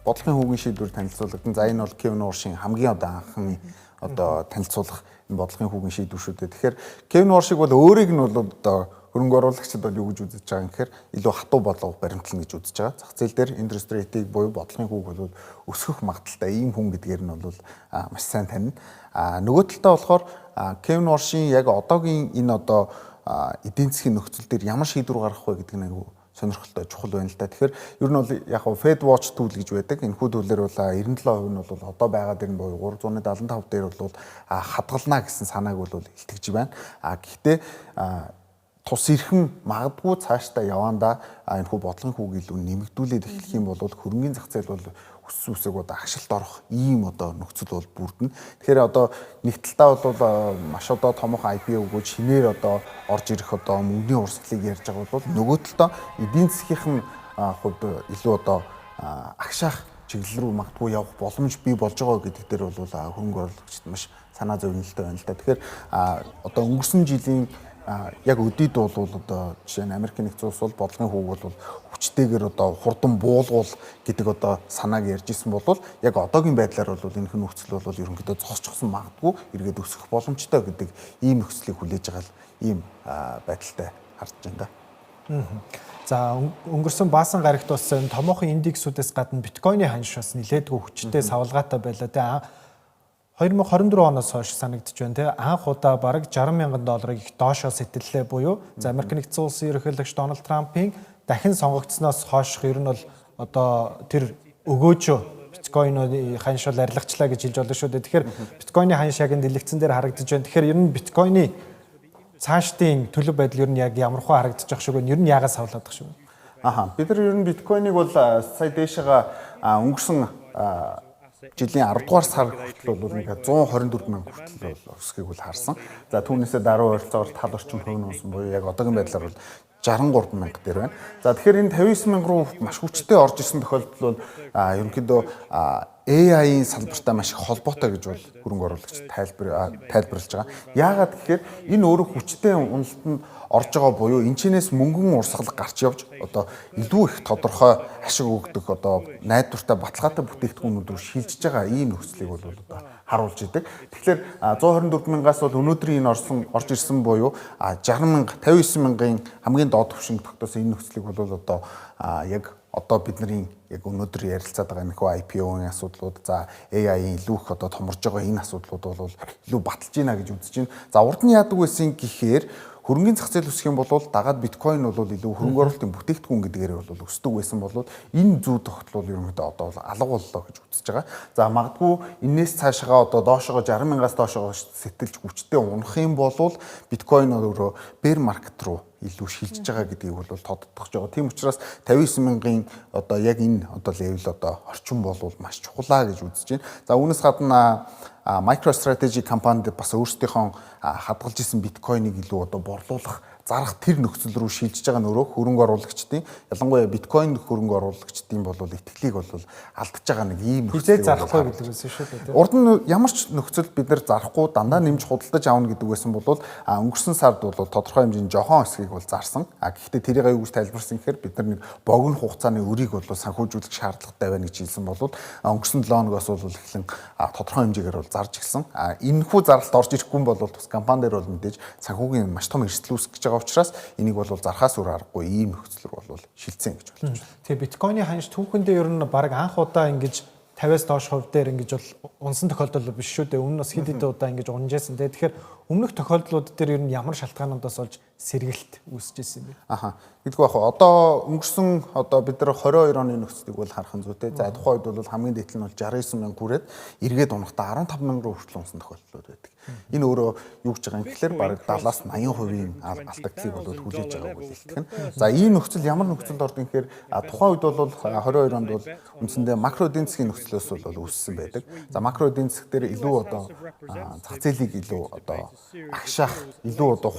бодлогын хүүгийн шийдвэр танилцуулагдана. За, энэ бол Кевин Уоршийн хамгийн одоо анхны одоо танилцуулах энэ бодлогын хүүгийн шийдвэр шүү дээ. Тэгэхээр Кевин Уоршиг бол өөрийг нь бол одоо хөрөнгө оруулагчид бол юу гэж үзэж байгаа юм гэхээр илүү хатуу бодлого баримтлана гэж үзэж байгаа. Зах зээл дээр interest rate-ийг буюу бодлогын хүүг бол өсгөх магадлалтай ийм хүн гэдгээр нь бол маш сайн танина. А нөгөө талдаа болохоор Кевин Уоршийн яг одоогийн энэ одоо эдийн засгийн нөхцөл дээр ямар шийдвэр гаргах вэ гэдэг нь айгүй сонирхолтой, чухал байна л да. Тэгэхээр ер нь бол яг хав Fed Watch tool гэж байдаг. Энэхүү tool ээр бол 97% нь бол одоо байгаа дэр нь буюу 375 дээр бол хадгална гэсэн санааг бол илтгэж байна. А гэхдээ тус эрхэм магадгүй цаашдаа явандаа энэхүү бодлогын хүүг илүү нэмэгдүүлээд эхлэх юм бол хөрөнгөний зах зээл бол өссөн үсэг одоо агшилт орох ийм одоо нөхцөл бол бүрдэнэ. Тэгэхээр одоо нэг талдаа бол маш одоо томоохон IPO-гөө шинээр одоо орж ирэх одоо мөнгөний урсгалыг ярьж байгаа бол нөгөө талдаа эдийн засгийнх нь хувьд илүү одоо агшаах чиглэл рүү магадгүй явах боломж бий болж байгаа гэдэг дээр бол хөрөнгө оруулагчид маш санаа зовнилтой байна л да. Тэгэхээр одоо өнгөрсөн жилийн яг өдийд бол одоо жишээ нь Америкийн нэгдсэн улс бол бодлогын хүүг бол хүчтэйгээр одоо хурдан буулгуул гэдэг одоо санааг ярьж исэн бол яг одоогийн байдлаар бол энэ нөхцөл бол ерөнхийдөө зогсчихсон, магадгүй эргээд өсөх боломжтой гэдэг ийм нөхцөлийг хүлээж байгаа л ийм байдалтай харж байна да. За, өнгөрсөн баасан гарагт бас энэ томоохон индексүүдээс гадна биткойны ханш бас нилээдгүй хүчтэй савлгаатай байлаа тий. 2024 оноос хойш санагдаж байна те, анх удаа бараг 60 мянган долларыг их доошоо сэтэллээ буюу за Америк нэгдсэн улсын ерөнхийлөгч Дональд Трампын дахин сонгогдсноос хойш ер нь бол одоо тэр өгөөжөө биткойны ханш бол арилгачлаа гэж хэлж болно шүү дээ. Тэгэхээр биткойны ханш яг энэ дэлгэцэн дээр харагдаж байна. Тэгэхээр ер нь биткойны цаашдын төлөв байдал ер нь яг ямар хөө харагдаж байгаа шиг вэ? Ер нь яагаад савлаад байгаа шиг вэ? Аха, бид нар ер нь биткойныг бол сая дээшээгээ өнгөрсөн жилийн 10 дугаар сар хүртэл бол нэг 124 мянга хүртэл бол өсөхийг бол харсан. За, түүнээсээ даруй ойролцоогоор тал орчим хувь нь унсан буюу яг одоогийн байдлаар бол 63 мянга дээр байна. За, тэгэхээр энэ 59 мянга руу маш хүчтэй орж ирсэн тохиолдол бол ерөнхийдөө AI-ийн салбартай маш их холбоотой гэж бол хөрөнгө оруулагч тайлбарлаж байгаа. Яагаад гэхээр энэ өөрөө хүчтэй уналтанд орж байгаа буюу энэ чинээс мөнгөн урсгал гарч явж одоо илүү их тодорхой ашиг өгдөг, одоо найдвартай, баталгаатай бүтээгдэхүүнүүд рүү шилжиж байгаа ийм нөхцөлийг бол одоо харуулж идэг. Тэгэхээр 124 мянгаас бол өнөөдрийн энэ орсон орж ирсэн буюу 60 мянга, 59 мянган хамгийн доод түвшинг тогтоосон энэ нөхцөлийг бол одоо яг одоо бидний яг өнөөдөр ярилцаад байгаа нөхөө IPO-ын асуудлууд, за AI-ийн илүү их одоо томорж байгаа энэ асуудлууд бол илүү баталж гинэ гэж үзэж байна. За, урд нь яадаг байсан гэхээр хөрөнгөний зах зээл өсөх юм бол дагаад биткойн бол илүү хөрөнгө оруулалтын бүтээгдэхүүн гэдгээр бол өсдөг байсан бол энэ зүй тогтол бол ерөнхийдөө одоо бол алга боллоо гэж үзэж байгаа. За, магадгүй энээс цаашгаа одоо доошогоо 60 мянгаас доошогоо сэтэлж хүчтэй унах юм бол биткойн өөрөө bear market руу илүү шилжиж байгаа гэдгийг бол тодтогч байгаа. Тийм учраас 59 мянган одоо яг энэ одоо level, одоо орчин бол маш чухлаа гэж үзэж байна. За, үүнээс гадна MicroStrategy компанид бас өөрсдийнхөө хадгалж исэн биткойныг илүү одоо борлуулах, зарах тэр нөхцөл рүү шилжиж байгаа нь өөрөө хөрөнгө оруулагчдын, ялангуяа биткойн хөрөнгө оруулагчдын бол итгэлийг бол алдчихж байгаа нэг ийм нөхцөл зарахгүй гэдэг байсан шүү дээ. Урд нь ямар ч нөхцөл бид нар зарахгүй, дандаа нэмж худалдаж авна гэдэг байсан бол өнгөрсөн сард бол тодорхой хэмжээний жохон хэсгийг бол зарсан. А гэхдээ тэрийг юу гэж тайлбарсан гэхээр бид нар нэг богино хугацааны өрийг бол санхүүжүүлэх шаардлагатай байна гэж хэлсэн бол өнгөрсөн 7 хоногоос бол эхлэн тодорхой хэмжээгээр бол зарж эхэлсэн. А энэхүү заралт орж ирэхгүй бол тус компани дээр бол мэдээж санхүүгийн маш том эрсдэл үүсгэж байгаа учраас энийг бол зархаас өөр аргагүй ийм нөхцөл рүү бол шилжсэн гэж болж байна. Тэгээ биткойны ханш түүхэндээ ер нь баг анх удаа ингэж 50-аас доош хувь дээр ингэж бол унсан тохиолдол биш шүү дээ. Өмнө нь бас хэд хэдэн удаа ингэж унжсэн те. Тэгэхээр өмнөх тохиолдлууд дээр ер нь ямар шалтгаануудаас болж сэргэлт үүсэж ирсэн юм бэ? Аха. Гэдэггүй яг одоо өнгөрсөн одоо бид нар 22 оны нөхцөлийг бол харах нь зүйтэй. За, тухайн үед бол хамгийн дээд нь бол 69 мянга хүрээд эргээд унахдаа 15 мянга руу хүртэл унсан тохиолдлууд байдаг. Энэ өөрөө юу гэж байгаа юм гэхэлэр бараг 70-аас 80%-ийн алдагдлыг бол хүлээж байгааг бол илтгэн. За, ийм нөхцөл ямар нөхцөлд ордог юм гэхээр тухайн үед бол 22 онд бол үндсэндээ макро эдийн засгийн нөхцлөөс бол үүссэн байдаг. За, макро эдийн засаг дээр илүү одоо зах зээлийг илүү одоо агшаах, илүү одоо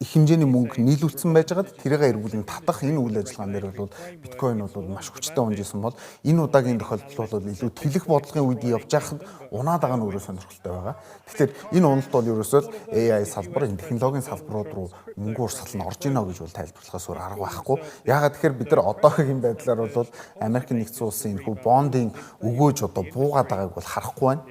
их хэмжээний мөнгө нийлүүлсэн байжгаад тэрийг эргүүлэн татах энэ үйл ажиллагаан дээр бол биткойн бол маш хүчтэй унжсэн бол энэ удаагийн тохиолдол бол илүү тэлэх бодлогын үед явж байхад унаад байгаа нь өөрөө сонирхолтой байгаа. Тэгэхээр энэ уналт бол ерөөсөө AI салбар, энэ технологийн салбарууд руу мөнгө урсгал нь орж ийнө гэж бол тайлбарлахаас өөр арга байхгүй. Яагаад тэгэхээр бид нар одоогийн байдлаар бол Америк нэгдсэн улсын энэхүү бондын өгөөж одоо буугаад байгааг бол харахгүй байна,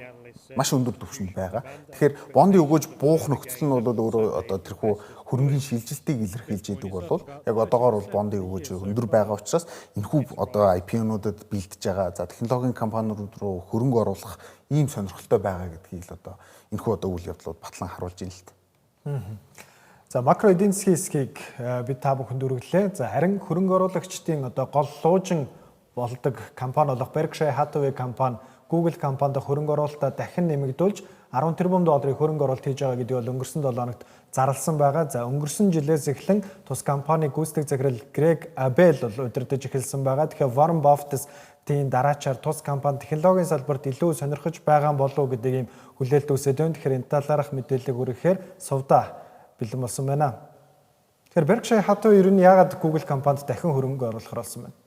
маш өндөр түвшинд байгаа. Тэгэхээр бондын өгөөж буух нөхцөл нь бол өөрөө одоо тэрхүү хөрөнгийн шилжилтийг илэрхийлж идэг бол яг одоогоор бол бондын өгөөж өндөр байгаа учраас энэхүү одоо IPO-нуудад бэлдэж байгаа, за технологийн компаниуд руу хөрөнгө оруулах ийм сонирхолтой байгаа гэдгийг л одоо энэхүү одоо үйл явдлууд батлан харуулж байна л та. За, макро эдийн засгийн хэсгийг бид та бүхэнд өргөлээ. За, харин хөрөнгө оруулагчдын одоо гол луужин болдог компани болох Berkshire Hathaway компани Google компанид хөрөнгө оруулалтаа дахин нэмэгдүүлж 10 тэрбум долларын хөрөнгө оруулалт хийж байгаа гэдэг бол өнгөрсөн 7 хоногт зарласан байгаа. За, өнгөрсөн жилээс эхлэн тус компани гүйцэтгэх захирал Грег Абел бол удирдах эхэлсэн байгаа. Тэгэхээр Warren Buffett-ийн дараачаар тус компани технологийн салбарт илүү сонирхож байгаа болов уу гэдэг ийм хүлээлт үүсээд байна. Тэгэхээр энэ талаарх мэдээллийг хүргэхээр сувда бэлэн болсон байна. Тэгэхээр Berkshire Hathaway ер нь яагаад Google компанид дахин хөрөнгө оруулахар болсон байна?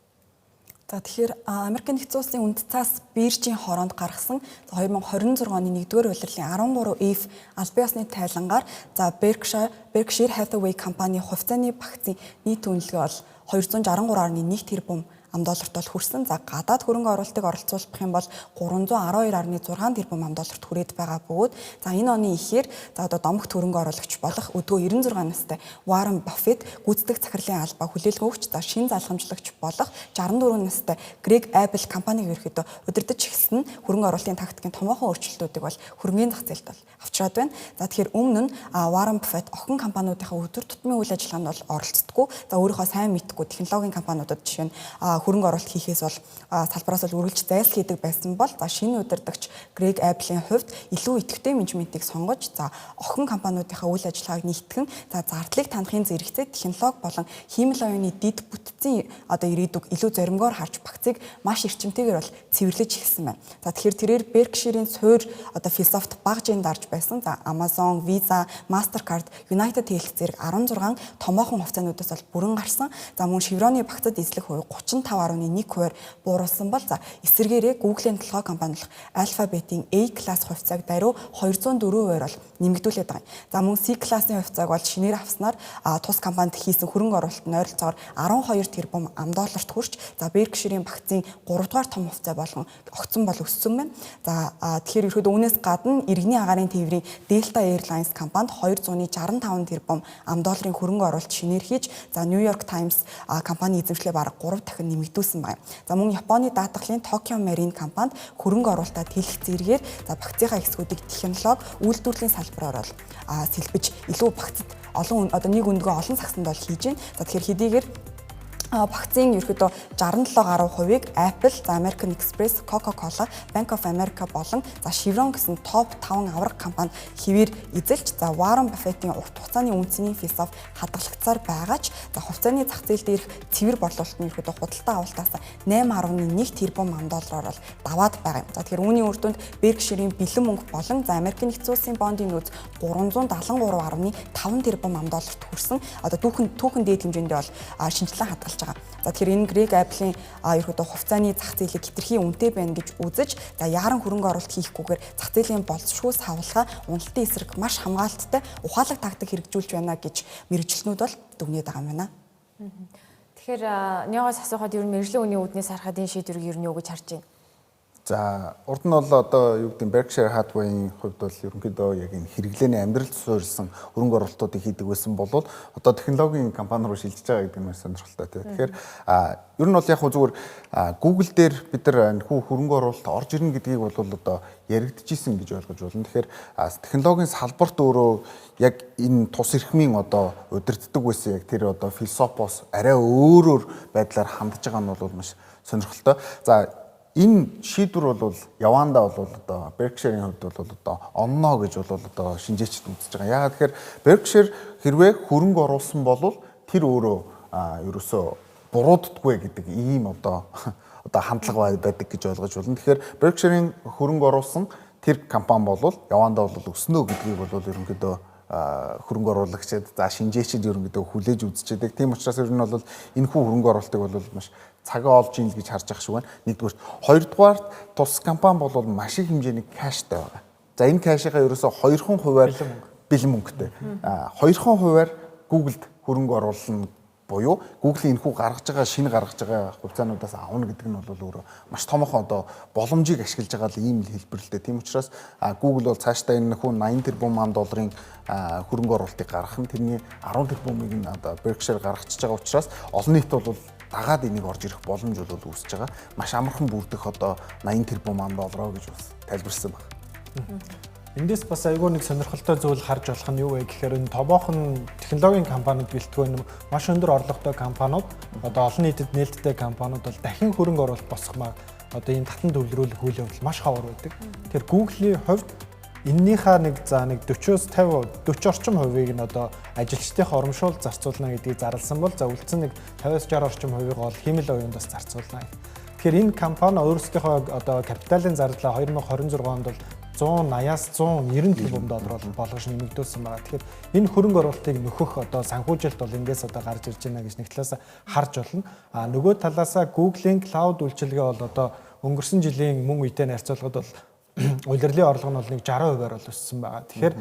За, тэгэхээр Америк нэгдсэн улсын үндэт цаас биржийн хороонд гаргасан 2026 оны 1-р улирлын 13F албан ёсны тайлангаар, за, Berkshire Hathaway компани хувьцааны багцын нийт үнэлгээ бол 263.1 тэрбум ам долларт бол хүрсэн. За, гадаад хөрөнгө оруулалтыг оролцуулах юм бол 312.6 тэрбум ам долларт хүрээд байгаа бөгөөд, за, энэ оны ихээр, за, одоо домогт хөрөнгө оруулагч болох өдгөө 96 настай Warren Buffett, гүйцэтгэх захирлын албаа хүлээлгэн өгч, за, шинэ залхамжлагч болох 64 настай Greg Abel компаниг ерөөхдөө удирдах эхэлсэн нь хөрөнгө оруулалтын тактикийн томоохон өөрчлөлтүүдийг бол хөрөнгөний зах зээлд бол авчраад байна. За, тэгэхээр өмнө нь Warren Buffett охин компаниудынхаа өдөр тутмын үйл ажиллагаанд бол оролцдоггүй. За, өөрийнхөө сайн мэдгүй технологийн компаниудад, жишээ нь, хөрөнгө оруулалт хийхээс бол салбараас бол үргэлж зайлсхийдэг хийдэг байсан бол, за, шинэ удирдагч Greg Abel-ийн хувьд илүү идэвхтэй менежментийг сонгож, за, охин компаниудынхаа үйл ажиллагааг нэгтгэн, за, зардлыг танахын зэрэгцээ технологи болон хиймэл оюуны дэд бүтцийн одоо ирээдүг илүү зоримгоор харж багцыг маш эрчимтэйгээр бол цэвэрлэж эхэлсэн байна. За, тэгэхээр тэрээр Berkshire-ийн суур одоо философит бага жин дарж байсан. За, Amazon, Visa, Mastercard, United Health зэрэг 16 томоохон хувьцаануудаас бол бүрэн гарсан. За, мөн Chevron-ы багцад эзлэх хувь 35.1%-аар бууруулсан бол, за, эсвэргээрээ Google-ийн толгой компани болох Alphabet-ийн A class хувьцааг даруй 204%-аар бол нэмэгдүүлээд байгаа юм. За, мөн C class-ын хувьцааг бол шинээр авснаар тус компанид хийсэн хөрөнгө оруулалт нь ойролцоогоор 12 тэрбум ам долларт хүрч, за, Berkshire-ийн багцын 3 дугаар том хувьцаа болгон огцон бол өссөн байна. За, тэгэхээр ерөөдөө үүнээс гадна иргэний агаарын тээврийн Delta Airlines компанид 265 тэрбум ам долларын хөрөнгө оруулалт шинээр хийж, за, New York Times компани эзэмшлээ бараг 3 дахин нэмэгдүүлсэн байна. За, мөн Японы даатгалын Tokyo Marine компанид хөрөнгө оруулалтаа тэлэх зэрэгээр, за, багцынхаа хэсгүүдийг технологи, үйлдвэрлэлийн салбараар бол сэлбэж илүү багцад олон одоо нэг өндгөө олон сагсанд бол хийж байна. За, тэгэхээр хэдийгээр багцын ерөөдөө 67 гаруй хувийг Apple, за, American Express, Coca-Cola, Bank of America болон, за, Chevron гэсэн топ 5 аварга компани хэвээр эзэлж, за, Warren Buffett-ийн урт хугацааны үнцний философи хадгалагдсаар байгаа ч, за, хувьцааны зах зээл дээрх цэвэр борлуулалт нь ерөөдөө худалдаа авалтаас 8.1 тэрбум ам доллараар бол даваад байгаа юм. За, тэгэхээр үүний үр дүнд Berkshire-ийн бэлэн мөнгө болон, за, Америкийн нэгдсэн улсын бондын нөөц 373.5 тэрбум ам долларт хүрсэн. Одоо түүхэн түүхэн дээд хэмжээндээ бол шинэчлэн хадгалж байгаа. За, тэгэхээр энэ Greg Abel-ийн ерөөдөө хувьцааны зах зээлийг хэтэрхий үнэтэй байна гэж үзэж, за, яаран хөрөнгө оруулалт хийхгүйгээр зах зээлийн болзошгүй савлгаа, уналтын эсрэг маш хамгаалттай ухаалаг тактик хэрэгжүүлж байна гэж мэргэжилтнүүд бол дүгнээд байгаа юм байна. Тэгэхээр Ниогоос асуухад ер нь мэргэжлийн үнийн үүднээс харахад энэ шийдвэрийг ер нь юу гэж харж байна? За, урд нь бол одоо юу гэдэг нь Berkshire Hathaway-ийн хувьд бол ерөнхийдөө яг энэ хэрэглээний амьдралд суурилсан хөрөнгө оруулалтуудыг хийдэг байсан бол одоо технологийн компани руу шилжиж байгаа гэдэг нь маш сонирхолтой, тийм. Тэгэхээр ер нь бол яг хөө зүгээр Google дээр бид нар энэхүү хөрөнгө оруулалт орж ирнэ гэдгийг бол одоо яригдчихсэн гэж ойлгож байна. Тэгэхээр технологийн салбарт өөрөө яг энэ тус эрхмийн одоо удирддаг байсан яг тэр одоо философоос арай өөрөөр байдлаар хандж байгаа нь бол маш сонирхолтой. За, энэ шийдвэр бол явандаа бол одоо Berkshire-ийн хувьд бол одоо онно гэж бол одоо шинжээчд үзэж байгаа. Яагаад тэгэхээр Berkshire хэрвээ хөрөнгө оруулсан бол тэр өөрөө ерөөсөө бурууддаггүй гэдэг ийм одоо хандлага байдаг гэж ойлгож байна. Тэгэхээр Berkshire-ийн хөрөнгө оруулсан тэр компани бол явандаа бол өснө гэдгийг бол ерөнхийдөө хөрөнгө оруулагчид, за, шинжээчид ерөнхийдөө хүлээж үзэж байдаг. Тийм учраас ер нь бол энэ хүү хөрөнгө оруулалтыг бол маш цагаа олж ийн л гэж харж байгаа шиг байна. Нэгдүгээр. Хоёрдугаарт тус компани бол маш их хэмжээний cash тай байгаа. За, энэ cash ийнхаа ерөөсөө 2% бэлэн мөнгөтэй. 2% Google-д хөрөнгө оруулна буюу Google-ийн энэхүү гаргаж байгаа, шинэ гаргаж байгаа хувьцаануудаас авна гэдэг нь бол өөрөө маш томоохон одоо боломжийг ашиглаж байгаа л ийм л хэлбэр л дээ. Тийм учраас Google бол цаашдаа энэ нөхөө 80 тэрбум ам долларын хөрөнгө оруулалтыг гаргах нь тэрний 10 тэрбумыг нь одоо Berkshire гаргачихж байгаа учраас олон нийт бол дагаад энийг орж ирэх боломж бол үүсэж байгаа. Маш амархан бүрдэх одоо 80 тэрбум ам доллароо гэж бас тайлбарсан байна. Эндээс бас айгүй нэг сонирхолтой зүйл харж болох нь юу вэ гэхээр энэ томоохон технологийн компаниуд гэлтгүй маш өндөр орлоготой компаниуд, одоо олон нийтэд нээлттэй компаниуд бол дахин хөрөнгө оруулалт босгомоор одоо ийм татан төвлөрүүлэх үйл явдал маш ховор байдаг. Тэгэхээр Google-ийн хувьд эннийхээ нэг, за, нэг 40-оос 50 40 орчим хувийг нь одоо ажилчдынхаа урамшуул зарцуулна гэдгийг зарласан бол, за, үлдсэн нэг 50-аас 60 орчим хувийг бол хиймэл оюунд бас зарцуулна. Тэгэхээр энэ компани өөрсдийнхөө одоо капиталын зардлаа 2026 онд бол 180-аас 190 тэрбум доллар болгож нэмэгдүүлсэн байгаа. Тэгэхээр энэ хөрөнгө оруулалтыг нөхөх одоо санхүүжилт бол эндээс одоо гарч ирж байна гэж нэг талаас харж болно. А нөгөө талаасаа Google-ийн cloud үйлчилгээ бол одоо өнгөрсөн жилийн мөн үетэй харьцуулахад бол улирлын орлого нь бол нэг 60%-аар бол өссөн байгаа. Тэгэхээр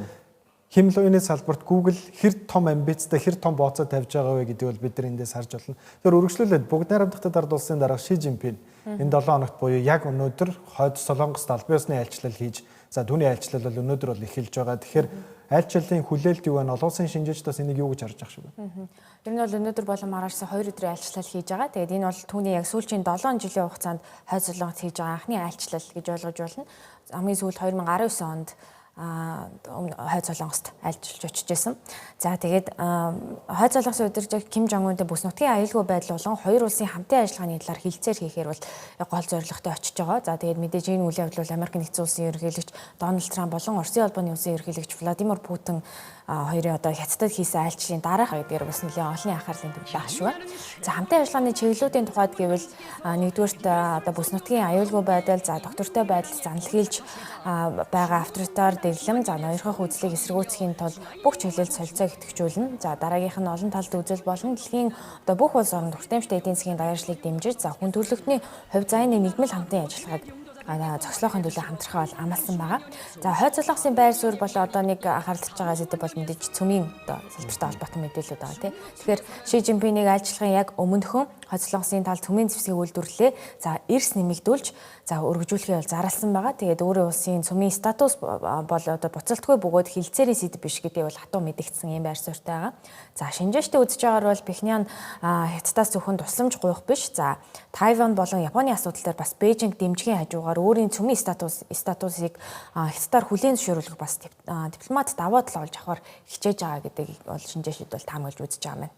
Хиймэл оюуны салбарт Google хэр том амбицтай, хэр том бооцоо тавьж байгаа вэ гэдгийг бол бид нар эндээс харж байна. Тэгэхээр үргэлжлүүлээд Бүгд Найрамдах Ард Улсын дарга Ши Жинпин энэ 7 хоногт буюу яг өнөөдөр Хойд Солонгост албан ёсны айлчлал хийж, за түүний айлчлал бол өнөөдөр бол эхэлж байгаа. Тэгэхээр айлчлалын хүлээлт юу вэ? Олон улсын шинжээчд бас энийг юу гэж харж байгаа шүү бэ? Ер нь бол өнөөдөр болон маргааш 2 өдрийн айлчлал хийж байгаа. Тэгээд энэ бол түүний яг сүүлчийн 7 жилийн хугацаанд Хойд Солонгост хийж байгаа анхны айлчлал гэж ойлгож байна. Хамгийн сүүлд 2019 онд Хойд Солонгост айлчилж очиж байсан. За тэгээд Хойд Солонгосын удирдагч Ким Жон Унтай бүс нутгийн аюулгүй байдал болон хоёр улсын хамтын ажиллагааны талаар хэлцээр хийхээр бол гол зорилготой очиж байгаа. За тэгээд мэдээж энэ үйл явдал бол Америк нэгдсэн улсын ерөнхийлөгч Дональд Трамп болон Оросын холбооны улсын ерөнхийлөгч Владимир Путин хоёрын одоо Хятадд хийсэн айлчлалын дараах гэдгээр бас нэлээд олонний анхаарлын төв байх шүү. За хамтын ажиллагааны чиглэлүүдийн тухайд гэвэл нэгдүгээрт одоо бүс нутгийн аюулгүй байдал, за доктортой байдал заналхийлж байгаа авторитар дэглэм, за ноёрхох үзлийг эсэргүүцэхийн тулд бүх чиглэлд солилцоог идэвхжүүлнэ. За дараагийнх нь олон талд үзэл болон дэлхийн одоо бүх улс оронд хүртээмжтэй эдийн засгийн даяаршлыг дэмжиж, за хүн төрөлхтний хувь заяаны нэгдмэл хамтын ажиллагааг зогслоохын төлөө хамтрахаа бол амласан байгаа. За Хойд Солонгосын байр суурь бол одоо нэг анхааралж байгаа сэдэв бол мэдээж цөмийн одоо салбартай холбоотой мэдээлэлүүд байгаа тий. Тэгэхээр Ши Жинпинийг айлчлахын яг өмнөхөн Хойд Солонгосын тал цөмийн зэвсгийг үйлдвэрлэлээ. За эрс нэмэгдүүлж за өргөжүүлэхээ бол зарласан байгаа. Тэгээд өөрийн улсын цөмийн статус бол одоо буцалтгүй бөгөөд хилцээрийн сэдэв биш гэдгийг бол хатуу мэдэгдсэн юм байр суурьтай байгаа. За шинжээчтэй үзэж байгаагаар бол Пхеньян Хятадаас зөвхөн тусламж гуйх биш. За Тайван болон Японы асуудал дээр бас Бээжинг дэмжихийн хажуугаар өөрийн цөмийн статусыг Хятадаар хүлээн зөвшөөрүүлэх бас дипломат даваа тал олж авахар хичээж байгаа гэдэг бол шинжээчид бол таамаглаж үзэж байгаа юм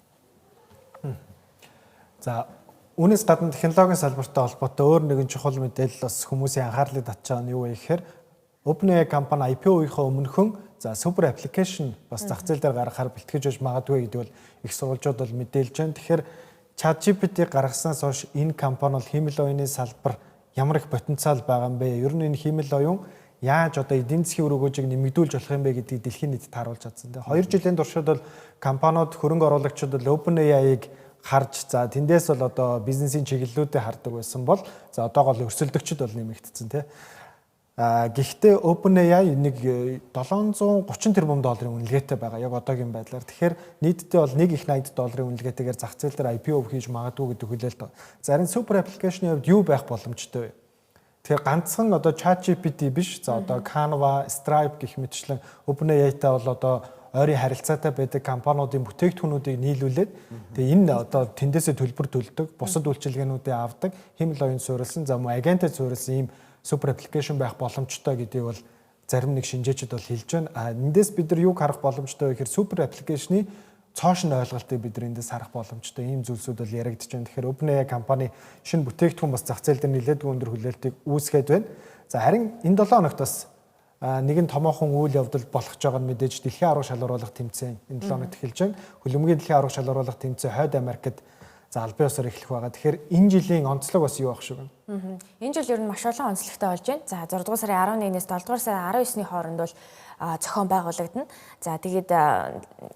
байна. За үүнээс гадна технологийн салбартай холбоотой өөр нэгэн чухал мэдээлэл бас хүмүүсийн анхаарлыг татж байгаа нь юу вэ гэхээр OpenAI компани IPO-ийнхоо өмнөхөн за super application бас зах зээл дээр гаргахаар бэлтгэж байж магадгүй гэдэг бол их сурвалжууд бол мэдээлж байна. Тэгэхээр ChatGPT гаргаснаас хойш энэ компани бол хиймэл оюуны салбар ямар их потенциал байгаа юм бэ? Ер нь энэ хиймэл оюун яаж одоо эдийн засгийн үр өгөөжийг нэмэгдүүлж болох юм бэ гэдгийг дэлхийн нийтэд тааруулж чадсан. Тэгээ 2 жилийн туршид бол компаниуд, хөрөнгө оруулагчид бол OpenAI-ыг харж, за тэндээс бол одоо бизнесийн чиглэлүүдээ хардаг байсан бол за одоогоо л өрсөлдөгчд бол нэмэгдсэн тий. Гэхдээ OpenAI нэг 730 тэрбум долларын үнэлгээтэй байгаа яг одоогийн байдлаар. Тэгэхээр нийтдээ бол 1 их 80 долларын үнэлгээтэйгээр зах зээл дээр IPO хийж магадгүй гэдэг хүлээлт. Зарим super application-ы хувьд юу байх боломжтой вэ? Тэгэхээр ганцхан одоо ChatGPT биш, за одоо Canva, Stripe гэх мэтчлэн OpenAI-тай бол одоо ойрын харилцаатай байдаг компаниудын бүтээгдэхүүнүүдийг нийлүүлээд, тэгээ энэ одоо тэндээсээ төлбөр төлдөг, бусад үйлчилгээнүүдээ авдаг, хиймэл оюун суурилсан, за мөн агентад суурилсан ийм super application байх боломжтой гэдгийг бол зарим нэг шинжээчид бол хэлж байна. А эндээс бид нар юуг харах боломжтой вэ гэхээр super application-ы цоо шинэ ойлголтыг бид нар эндээс харах боломжтой ийм зүйлсүүд бол яригдж байна. Тэгэхээр OpenAI компани шинэ бүтээгдэхүүн бас зах зээл дээр нэлээдгүй өндөр хүлээлтийг үүсгээд байна. За харин энэ 7 хоногт бас нэгэн томоохон үйл явдал болох гэж байгаа нь мэдээж дэлхийн аварга шалгаруулах тэмцээн энэ 7 хоногт эхэлж байна. Хөлбөмбөгийн дэлхийн аварга шалгаруулах тэмцээн Хойд Америкт за албан ёсоор эхлэх байгаа. Тэгэхээр энэ жилийн онцлог бас юу байх шиг вэ? Энэ жил ер нь маш олон онцлогтой болж байна. За 6 дугаар сарын 11-ээс 7 дугаар сарын 19-ний хооронд бол зохион байгуулагдана. За тэгээд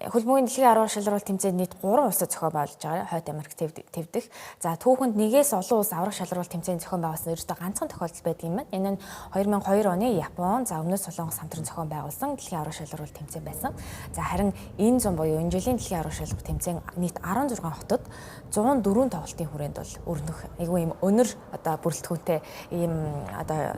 хөлбөмбөгийн дэлхийн аварга шалруулалт тэмцээнд нийт 3 улсад зохион байгуулж байгаа. Хойд Америк твдэх. За түүхэнд нэгээс олон улс аварга шалруулалт тэмцээнд зохион байгуулсан ерөөсөө ганцхан тохиолдол байдаг юм байна. Энэ нь 2002 оны Япон, за Өмнөд Солонгос хамтран зохион байгуулсан дэлхийн аварга шалруулалт тэмцээн байсан. За харин энэ зун буюу энэ жилийн дэлхийн аварга шалруулалт тэмцээн нийт 16 хотод 104 тоглолтын хүрээнд бол өрнөх айгүй юм өнөр одоо бүрэлдэхүүнтэй ийм одоо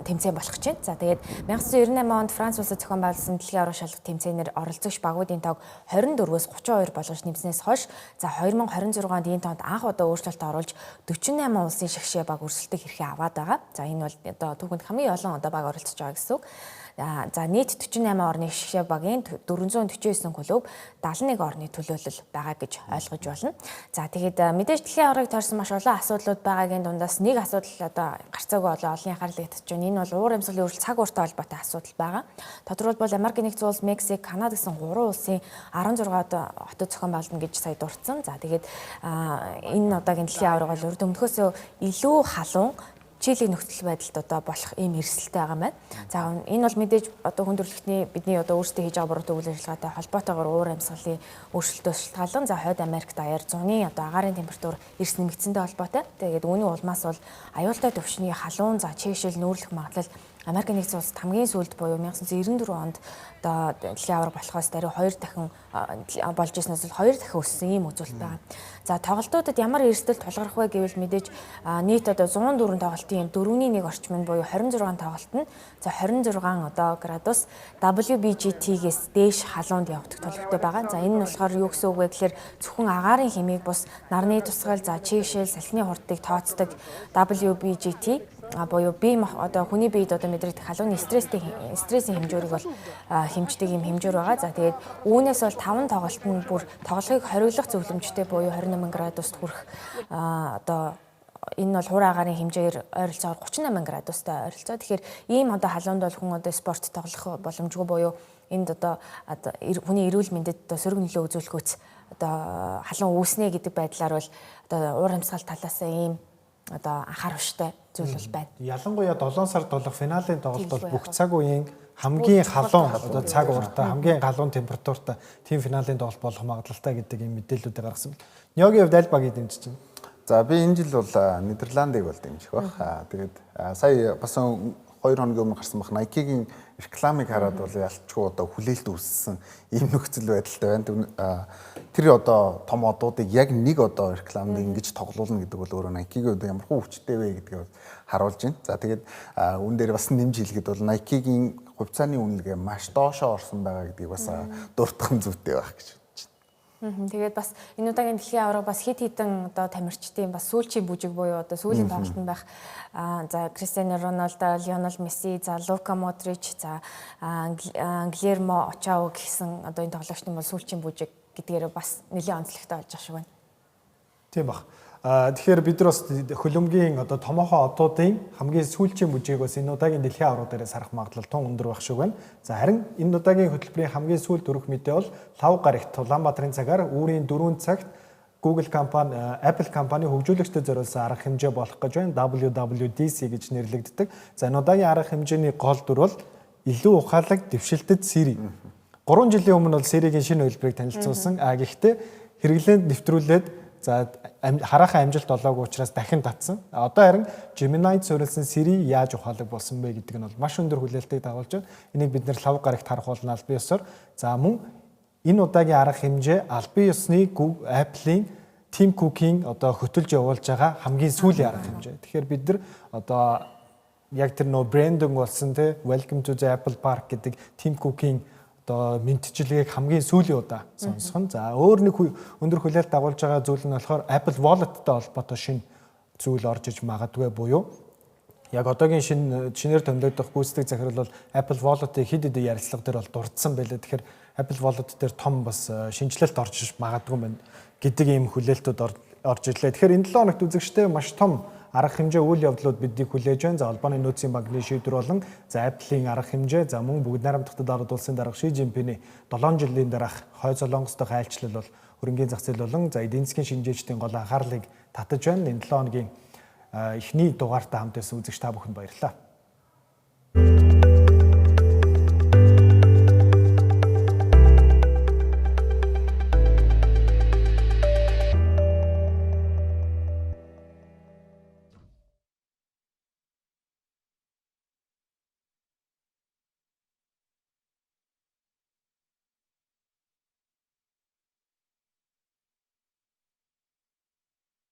тэмцээн болох гэж байна. За тэгээд 1998 онд Франц улсад зохион байгуулсан дэлхийн аварга шалралт тэмцээнээр оролцогч багуудын тоог 24-өөс 32 болгож нэмснээс хойш за 2026 онд энэ тоонд анх удаа өөрчлөлт оруулж 48 улсын шигшээ баг өрсөлдөх эрхээ аваад байгаа. За энэ бол одоо түүхэнд хамгийн олон одоо баг оролцож байгаа гэсэн үг. За нийт 48 орны шигшээ багийн 449 клуб, 71 орны төлөөлөл байгаа гэж ойлгож байна. За тэгээд мэдээж дэлхийн аваргыг тойрсон маш олон асуудлууд байгаагийн дундаас нэг асуудал одоо гарцаагүй олон олонний анхаарлыг татж байна. Энэ бол уур амьсгалын өөрчлөлт, цаг ууртай холбоотой асуудал байгаа. Тодорхойлбол Америк нэгдсэн улс, Мексик, Канада гэсэн гурван улсын 16 одоо хотод зохион байгуулна гэж сая дурдсан. За тэгээд энэ удаагийн дэлхийн аварга бол урд өмнөхөөсөө илүү халуун, чилийн нөхцөл байдалд одоо болох ийм эрсдэлтэй байгаа юм байна. За энэ бол мэдээж одоо хүн төрөлхтний бидний одоо өөрсдөө хийж байгаа буруутай үйл ажиллагаатай холбоотойгоор уур амьсгалын өөрчлөлтөөс шалтгаалan за Хойд Америк даяар зуны одоо агаарын температур эрс нэмэгдсэнтэй холбоотой. Тэгээд үүний улмаас бол аюултай түвшний халуун, за чийгшил нүүрлэх магадлал Америк нэгдсэн улсад хамгийн сүүлд буюу 1994 онд одоо дэлхийн аварга болохоос даруй 2 дахин болж ирснээс бол 2 дахин өссөн ийм үзүүлэлт байгаа. За, тоглолтуудад ямар эрсдэл тулгарх вэ гэвэл мэдээж нийт одоо 104 тоглолтын юм 4-ний 1 орчим нь буюу 26 тоглолт нь за 26 одоо градус WBGT-гээс дээш халуунд явагдах төлөвтэй байгаа. За, энэ нь болохоор юу гэсэн үг вэ гэхээр зөвхөн агаарын хэмийг бус нарны тусгал, за чийгшээл, салхины хурдыг тооцдог WBGT буюу бие одоо хүний биед одоо мэдрэгдэх халууны стресстэй стрессийн хэмжүүрийг бол хэмждэг юм хэмжүүр байгаа. За, тэгээд үүнээс бол 5 тоглолт нь бүр тоглохыг хориглох зөвлөмжтэй буюу 28 градуст хүрэх, одоо энэ нь бол хуур агаарын хэмжээгээр ойролцоогоор 38 градустай ойролцоо. Тэгэхээр ийм одоо халуунд бол хүн одоо спорт тоглох боломжгүй буюу энд одоо хүний эрүүл мэндэд одоо сөрөг нөлөө үзүүлэхүйц одоо халуун үүснэ гэдэг байдлаар бол одоо уур амьсгал талаас ийм одоо анхаарах хэрэгтэй зүйл бол байна. Ялангуяа 7 сард болох финалийн тоглолт бол бүх цаг үеийн хамгийн халуун одоо цаг ууртай, хамгийн халуун температуртай тийм финалийн тоглолт болох магадлалтай гэдэг ийм мэдээллүүдийг гаргасан. Нёгийн хувьд аль багийг дэмжиж байна? За, би энэ жил бол Нидерландыг бол дэмжих байх. Тэгээд сая бас 2 хоногийн өмнө гарсан байх Nike-гийн рекламыг хараад бол ялчгүй одоо хүлээлт үүссэн ийм нөхцөл байдалтай байна. Тэр одоо том одуудыг яг нэг одоо рекламд ингэж тоглуулна гэдэг бол өөрөө Nike-гийн одоо ямар хуу хүчтэй вэ гэдгийг харуулж байна. За, тэгээд үүн дээр бас нэмж хэлэхэд бол Nike-гийн хувьцааны үнэлгээ маш доошоо орсон байгаа гэдгийг бас дуртах нь зүйтэй байх гэж бодож байна. Тэгээд бас энэ удаагийн дэлхийн аварга бас хэд хэдэн одоо тамирчдын бас сүүлчийн бүжиг буюу одоо сүүлийн тоглолтод байх. За, Кристиано Роналдо, Лионел Месси, за Лука Модрич, за Гильермо Очоа гэсэн одоо энэ тоглогчдын бол сүүлчийн бүжиг гэдгээр бас нэлээд онцлогтой болж байгаа шиг байна. Тийм бах. Тэгэхээр бид нар бас хөлбөмбөгийн одоо томоохон одуудын хамгийн сүүлчийн бүжгийг бас энэ удаагийн дэлхийн аварга дээрээс харах магадлал тун өндөр байх шиг байна. За, харин энэ удаагийн хөтөлбөрийн хамгийн сүүлд өрөх мэдээ бол лав гарагт Улаанбаатарын цагаар үүрийн 4 цагт Google компани, Apple компани хөгжүүлэгчдэд зориулсан арга хэмжээ болох гэж байна. WWDC гэж нэрлэгддэг. За, энэ удаагийн арга хэмжээний гол дүр бол илүү ухаалаг дэвшилтэт Siri. 3 жилийн өмнө бол Siri-гийн шинэ хувилбарыг танилцуулсан. Гэхдээ хэрэглээнд нэвтрүүлээд, за хараахан амжилт олоогүй учраас дахин татсан. Одоо харин Gemini-д суурилсан Siri яаж ухаалаг болсон бэ гэдэг нь бол маш өндөр хүлээлтийг дагуулж байна. Энийг бид нар лав гарагт харах болно албан ёсоор. За, мөн энэ удаагийн арга хэмжээ албан ёсны Apple-ийн Tim Cook-ийн одоо хөтөлж явуулж байгаа хамгийн сүүлийн арга хэмжээ. Тэгэхээр бид нар одоо яг тэр нөө брендинг болсон те "Welcome to the Apple Park" гэдэг Tim Cook-ийн одоо мэндчилгээг хамгийн сүүлийн удаа сонсох нь. За, өөр нэг өндөр хүлээлт дагуулж байгаа зүйл нь болохоор Apple Wallet-тай холбоотой шинэ зүйл орж иж магадгүй буюу яг одоогийн шинээр томилогдох гүйцэтгэх захирал бол Apple Wallet-ыг хэд хэдэн ярилцлага дээр бол дурдсан байлаа. Тэгэхээр Apple Wallet дээр том бас шинэчлэлт орж иж магадгүй байна гэдэг ийм хүлээлтүүд орж ирлээ. Тэгэхээр энэ 7 хоногт үзэгчтэй маш том арга хэмжээ, үйл явдлууд биднийг хүлээж байна. За, холбооны нөөцийн банкны шийдвэр болон за Apple-ийн арга хэмжээ, за мөн Бүгд Найрамдах Хятад Ард Улсын дарга Ши Жинпиний 7 жилийн дараах Хойд Солонгос дахь айлчлал бол хөрөнгийн зах зээл болон за эдийн засгийн шинжээчдийн гол анхаарлыг татаж байна. Энэ 7 хоногийн эхний дугаартаа хамт байсан үзэгч та бүхэнд баярлалаа.